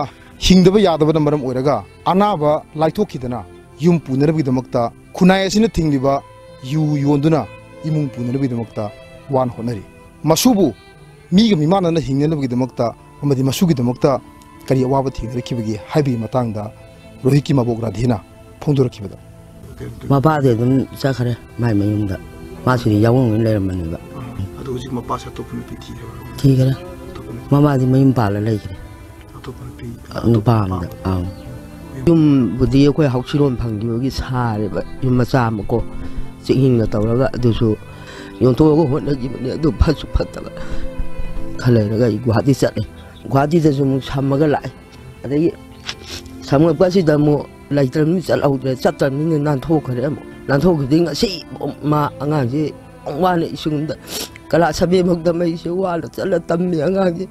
ꯍꯤꯡꯗꯕ ꯌꯥꯗꯕꯅ ꯃꯔꯝ ꯑꯣꯏꯔꯒ ꯑꯅꯥꯕ ꯂꯥꯏꯊꯣꯛꯈꯤꯗꯅ ꯌꯨꯝ ꯄꯨꯅꯅꯕꯒꯤꯗꯃꯛꯇ ꯈꯨꯟꯅꯥꯏ ꯑꯁꯤꯅ ꯊꯤꯡꯂꯤꯕ ꯌꯨ ꯌꯣꯟꯗꯨꯅ ꯏꯃꯨꯡ ꯄꯨꯅꯅꯕꯒꯤꯗꯃꯛꯇ ꯋꯥꯅ ꯍꯣꯠꯅꯔꯤ꯫ ꯃꯁꯨꯕꯨ ꯃꯤꯒ ꯃꯤꯃꯥꯟꯅꯅ ꯍꯤꯡꯅꯅꯕꯒꯤꯗꯃꯛꯇ ꯑꯃꯗꯤ ꯃꯁꯨꯒꯤꯗꯃꯛꯇ ꯀꯔꯤ ꯑꯋꯥꯕ ꯊꯦꯡꯅꯔꯛꯈꯤꯕꯒꯦ ꯍꯥꯏꯕꯒꯤ ꯃꯇꯥꯡꯗ ꯔꯣꯍꯤꯠꯀꯤ ꯃꯕꯣꯛ ꯔꯥꯙꯦꯅ ꯐꯣꯡꯗꯣꯔꯛꯈꯤꯕꯗ, ꯃꯄꯥꯗꯤ ꯑꯗꯨꯝ ꯆꯠꯈ꯭ꯔꯦ ꯃꯥꯏ ꯃꯌꯨꯝꯗ꯫ ꯃꯥꯁꯤꯗꯤ ꯌꯥꯑꯣꯡ ꯑꯣꯏꯅ ꯂꯩꯔꯝꯕꯅꯦꯕ꯫ ꯑꯗꯣ ꯍꯧꯖꯤꯛ ꯃꯄꯥꯁꯦ ꯑꯇꯣꯞꯄ ꯅꯨꯄꯤ ꯊꯤꯈ꯭ꯔꯕ? ꯊꯤꯈ꯭ꯔꯦ꯫ ꯑꯇꯣꯞꯄ ꯅꯨꯄꯤ ꯃꯃꯥꯗꯤ ꯃꯌꯨꯝ ꯄꯥꯜꯂ ꯂꯩꯈ꯭ꯔꯦ꯫ ꯑꯇꯣꯞꯄ ꯅꯨꯄꯤ ꯅꯨꯄꯥ ꯑꯃꯗ꯫ ꯑꯥ꯫ ꯌꯨꯝꯕꯨꯗꯤ ꯑꯩꯈꯣꯏ ꯍꯧꯆꯤꯔꯣꯟ ꯐꯪꯈꯤꯕꯒꯤ ꯁꯥꯔꯦꯕ ꯌꯨꯝ ꯃꯆꯥ ꯑꯃꯀꯣ, ꯆꯦꯛꯍꯤꯡꯅ ꯇꯧꯔꯒ꯫ ꯑꯗꯨꯁꯨ ꯌꯣꯟꯊꯣꯛꯑꯒ ꯍꯣꯠꯅꯈꯤꯕꯅꯦ꯫ ꯑꯗꯨ ꯐꯠꯁꯨ ꯐꯠꯇꯕ꯫ ꯈꯔ ꯂꯩꯔꯒ ꯑꯩ ꯒꯨꯍꯥꯇꯤ ꯆꯠꯂꯦ꯫ ꯒꯨꯍꯥꯇꯤꯗꯁꯨ ꯑꯃꯨꯛ ꯁꯝꯃꯒ ꯂꯥꯛꯑꯦ꯫ ꯑꯗꯒꯤ ꯁꯝꯃꯛꯄꯁꯤꯗ ꯑꯃꯨꯛ ꯂꯩꯇ꯭ꯔꯕꯅꯤꯅ ꯆꯠꯍꯧꯗ꯭ꯔꯦ꯫ ꯆꯠꯇ꯭ꯔꯕꯅꯤꯅ ꯅꯥꯟꯊꯣꯛꯈ꯭ꯔꯦ꯫ ꯑꯃꯨꯛ ꯅꯥꯟꯊꯣꯛꯈꯤꯕꯗꯒꯤ ꯉꯁꯤ ꯃꯥ ꯑꯉꯥꯡꯁꯦ ꯌꯥꯝ ꯋꯥꯅ ꯁ꯭ꯀꯨꯜꯗ ꯀꯂꯥꯁ ꯁꯚꯦꯟ ꯐꯥꯎ ꯇꯝꯃꯛꯏꯁꯦ ꯋꯥꯅ ꯆꯠꯂ ꯇꯝꯃꯤ ꯑꯉꯥꯡꯁꯦ꯫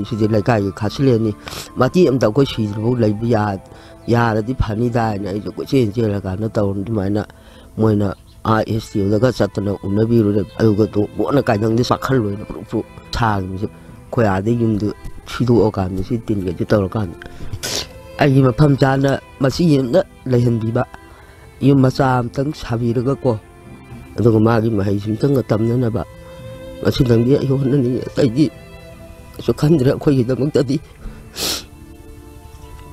ꯁꯤꯗꯤ ꯂꯩꯀꯥꯏꯒꯤ ꯈꯥꯁꯤꯂꯦꯟꯅꯤ, ꯃꯇꯦꯛ ꯑꯝꯇ ꯑꯩꯈꯣꯏ ꯁꯤꯗ꯭ꯔꯤꯐꯥꯎ ꯂꯩꯕ ꯌꯥ-, ꯌꯥꯔꯗꯤ ꯐꯅꯤꯗꯥ ꯍꯥꯏꯅ ꯑꯩꯁꯦ ꯀꯣꯏꯆꯦꯟ ꯆꯦꯜꯂꯀꯥꯟꯗ ꯇꯧꯔꯝ꯫ ꯑꯗꯨꯃꯥꯏꯅ ꯃꯣꯏꯅ ꯑꯥ ꯑꯦꯁ ꯇꯤ ꯑꯣꯗꯒ ꯆꯠꯇꯅ ꯎꯅꯕꯤꯔꯨꯔꯦ꯫ ꯑꯗꯨꯒ ꯇꯣ-, ꯀꯣꯟꯅ ꯀꯥꯏꯗꯪꯗꯤ ꯄꯥꯈꯜ ꯂꯣꯏꯅ ꯄꯨꯔꯨꯞ ꯄꯨꯔꯨꯞ ꯁꯥꯈꯤꯕꯁꯦ ꯑꯩꯈꯣꯏ ꯑꯥꯗꯩ ꯌꯨꯝꯗ ꯁꯤꯗꯣꯛꯑꯀꯥꯟꯗ ꯁꯤ ꯇꯤꯟꯒꯩꯁꯦ ꯇꯧꯔꯀꯥꯟꯗ ꯑꯩꯒꯤ ꯃꯐꯝ ꯆꯥꯅ ꯃꯁꯤ ꯌꯦꯡꯅ ꯂꯩꯍꯟꯕꯤꯕ, ꯌꯨꯝ ꯃꯆꯥ ꯑꯝꯇꯪ ꯁꯥꯕꯤꯔꯒꯀꯣ, ꯑꯗꯨꯒ ꯃꯥꯒꯤ ꯃꯍꯩꯁꯤꯡꯇꯪꯒ ꯇꯝꯅꯅꯕ ꯃꯁꯤꯗꯪꯗꯤ ꯑꯩ ꯍꯣꯠꯅꯅꯤꯡꯉꯤ꯫ ꯑꯇꯩꯗꯤ ꯀꯩꯁꯨ ꯈꯟꯗ꯭ꯔꯦ ꯑꯩꯈꯣꯏꯒꯤꯗꯃꯛꯇꯗꯤ꯫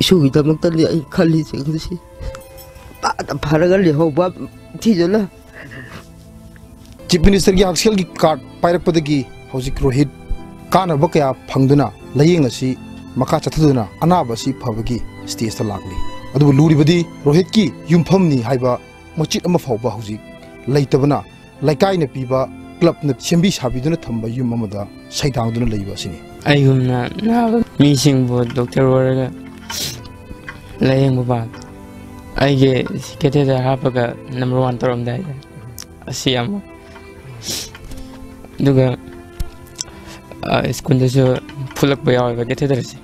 ꯏꯁꯨꯒꯤꯗꯃꯛꯇꯅꯤ ꯑꯩ ꯈꯜꯂꯤꯁꯦ ꯉꯁꯤ꯫ ꯄꯥꯗ ꯐꯔꯒ ꯂꯩꯍꯧꯕ ꯊꯤꯖꯅ꯫ ꯆꯤꯐ ꯃꯤꯅꯤꯁꯇꯔꯒꯤ ꯍꯛꯁꯦꯜꯒꯤ ꯀꯥꯔꯗ ꯄꯥꯏꯔꯛꯄꯗꯒꯤ ꯍꯧꯖꯤꯛ ꯔꯣꯍꯤꯠ ꯀꯥꯟꯅꯕ ꯀꯌꯥ ꯐꯪꯗꯨꯅ ꯂꯥꯌꯦꯡ ꯑꯁꯤ ꯃꯈꯥ ꯆꯠꯊꯗꯨꯅ ꯑꯅꯥꯕ ꯑꯁꯤ ꯐꯕꯒꯤ ꯁ꯭ꯇꯦꯖꯇ ꯂꯥꯛꯂꯤ꯫ ꯑꯗꯨꯕꯨ ꯂꯨꯔꯤꯕꯗꯤ ꯔꯣꯍꯤꯠꯀꯤ ꯌꯨꯝꯐꯝꯅꯤ ꯍꯥꯏꯕ ꯃꯆꯤꯠ ꯑꯃ ꯐꯥꯎꯕ ꯍꯧꯖꯤꯛ ꯂꯩꯇꯕꯅ ꯂꯩꯀꯥꯏꯅ ꯄꯤꯕ ꯀ꯭ꯂꯕꯅ ꯁꯦꯝꯕꯤ ꯁꯥꯕꯤꯗꯨꯅ ꯊꯝꯕ ꯌꯨꯝ ꯑꯃꯗ ꯁꯩꯗꯥꯡꯗꯨꯅ ꯂꯩꯕ ꯑꯁꯤꯅꯤ꯫ ꯑꯩꯒꯨꯝꯅ ꯅꯥꯕ ꯃꯤꯁꯤꯡꯕꯨ ꯗꯣꯛꯇꯔ ꯑꯣꯏꯔꯒ ꯂꯥꯌꯦꯡꯕ ꯄꯥꯝꯃꯤ꯫ ꯑꯩꯒꯤ ꯀꯦꯊꯦꯇꯔ ꯍꯥꯞꯄꯒ ꯅꯝꯕꯔ ꯋꯥꯟ ꯇꯧꯔꯝꯗꯥꯏꯗ ꯑꯁꯤ ꯌꯥꯝ ꯋꯥꯏ꯫ ꯑꯗꯨꯒ ꯁ꯭ꯀꯨꯜꯗꯁꯨ ꯐꯨꯜꯂꯛꯄ ꯌꯥꯎꯋꯦꯕ catheterꯁꯦ꯫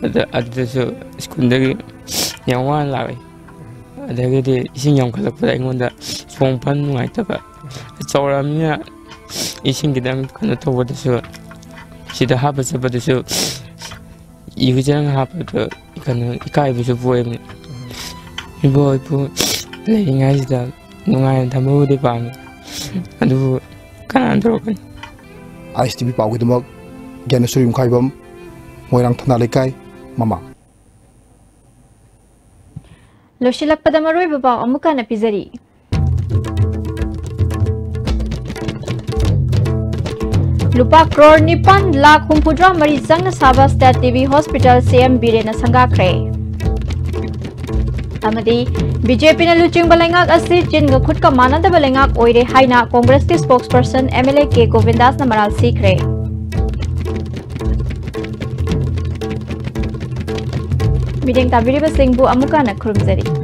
ꯑꯗ ꯑꯗꯨꯗꯁꯨ ꯁ꯭ꯀꯨꯜꯗꯒꯤ ꯌꯥꯝ ꯋꯥꯅ ꯂꯥꯛꯑꯦ꯫ ꯑꯗꯒꯤꯗꯤ ꯏꯁꯤꯡ ꯌꯥꯝꯈꯠꯂꯛꯄꯗ ꯑꯩꯉꯣꯟꯗ ꯆꯣꯡ ꯐꯟ ꯅꯨꯡꯉꯥꯏꯇꯕ꯫ ꯆꯥꯎꯔꯛꯑꯕꯅꯤꯅ ꯏꯁꯤꯡ ꯈꯤꯇꯪ ꯀꯩꯅꯣ ꯇꯧꯕꯗꯁꯨ, ꯁꯤꯗ ꯍꯥꯞꯄ ꯆꯠꯄꯗꯁꯨ ꯏꯔꯨꯖꯔꯒ ꯍꯥꯞꯄꯗꯣ ꯀꯩꯅꯣ ꯏꯀꯥꯏꯕꯁꯨ ꯄꯣꯛꯑꯦꯕ꯫ ꯏꯕꯣ ꯏꯄꯨ ꯂꯩꯔꯤꯉꯩꯁꯤꯗ ꯅꯨꯡꯉꯥꯏꯅ ꯊꯝꯕꯕꯨꯗꯤ ꯄꯥꯝꯃꯤ, ꯑꯗꯨꯕꯨ ꯀꯅꯥꯅ ꯇꯧꯔꯛꯀꯅꯤ? ꯑꯥꯏ ꯑꯦꯁ ꯇꯤ ꯚꯤ ꯄꯥꯎꯒꯤꯗꯃꯛ ꯒ꯭ꯌꯥꯅꯦꯁꯣꯔ ꯌꯨꯝꯈꯥꯏꯕꯝ, ꯃꯣꯏꯔꯥꯡ ꯊꯅꯥ ꯂꯩꯀꯥꯏ, ꯃꯃꯥꯡ꯫ ꯂꯣꯏꯁꯤꯜꯂꯛꯄꯗ ꯃꯔꯨꯑꯣꯏꯕ ꯄꯥꯎ ꯑꯃꯨꯛ ꯍꯟꯅ ꯄꯤꯖꯔꯤ꯫ ꯂꯨꯄꯥ ꯀ꯭ꯔꯣꯔ ꯅꯤꯄꯥꯟ ꯂꯥꯈ ꯍꯨꯝꯐꯨꯇꯔꯥ ꯃꯔꯤ ꯆꯪꯅ ꯁꯥꯕ ꯁ꯭ꯇꯦꯠ ꯇꯤ ꯕꯤ ꯍꯣꯁꯄꯤꯇꯥꯜ ꯁꯤ ꯑꯦꯝ ꯕꯤꯔꯦꯟꯅ ꯁꯪꯒꯥꯈ꯭ꯔꯦ꯫ ꯑꯃꯗꯤ ꯕꯤ ꯖꯦ ꯄꯤꯅ ꯂꯨꯆꯤꯡꯕ ꯂꯩꯉꯥꯛ ꯑꯁꯤ ꯆꯤꯟꯒ ꯈꯨꯠꯀ ꯃꯥꯟꯅꯗꯕ ꯂꯩꯉꯥꯛ ꯑꯣꯏꯔꯦ ꯍꯥꯏꯅ ꯀꯣꯡꯒ꯭ꯔꯦꯁꯀꯤ spokesperson M L A K ꯒꯣꯕꯤꯟꯗꯥꯁꯅ ꯃꯔꯥꯜ ꯁꯤꯈ꯭ꯔꯦ꯫ ꯃꯤꯠꯌꯦꯡ ꯇꯥꯕꯤꯔꯤꯕꯁꯤꯡꯕꯨ ꯑꯃꯨꯛ ꯍꯟꯅ ꯈꯨꯔꯨꯝꯖꯔꯤ꯫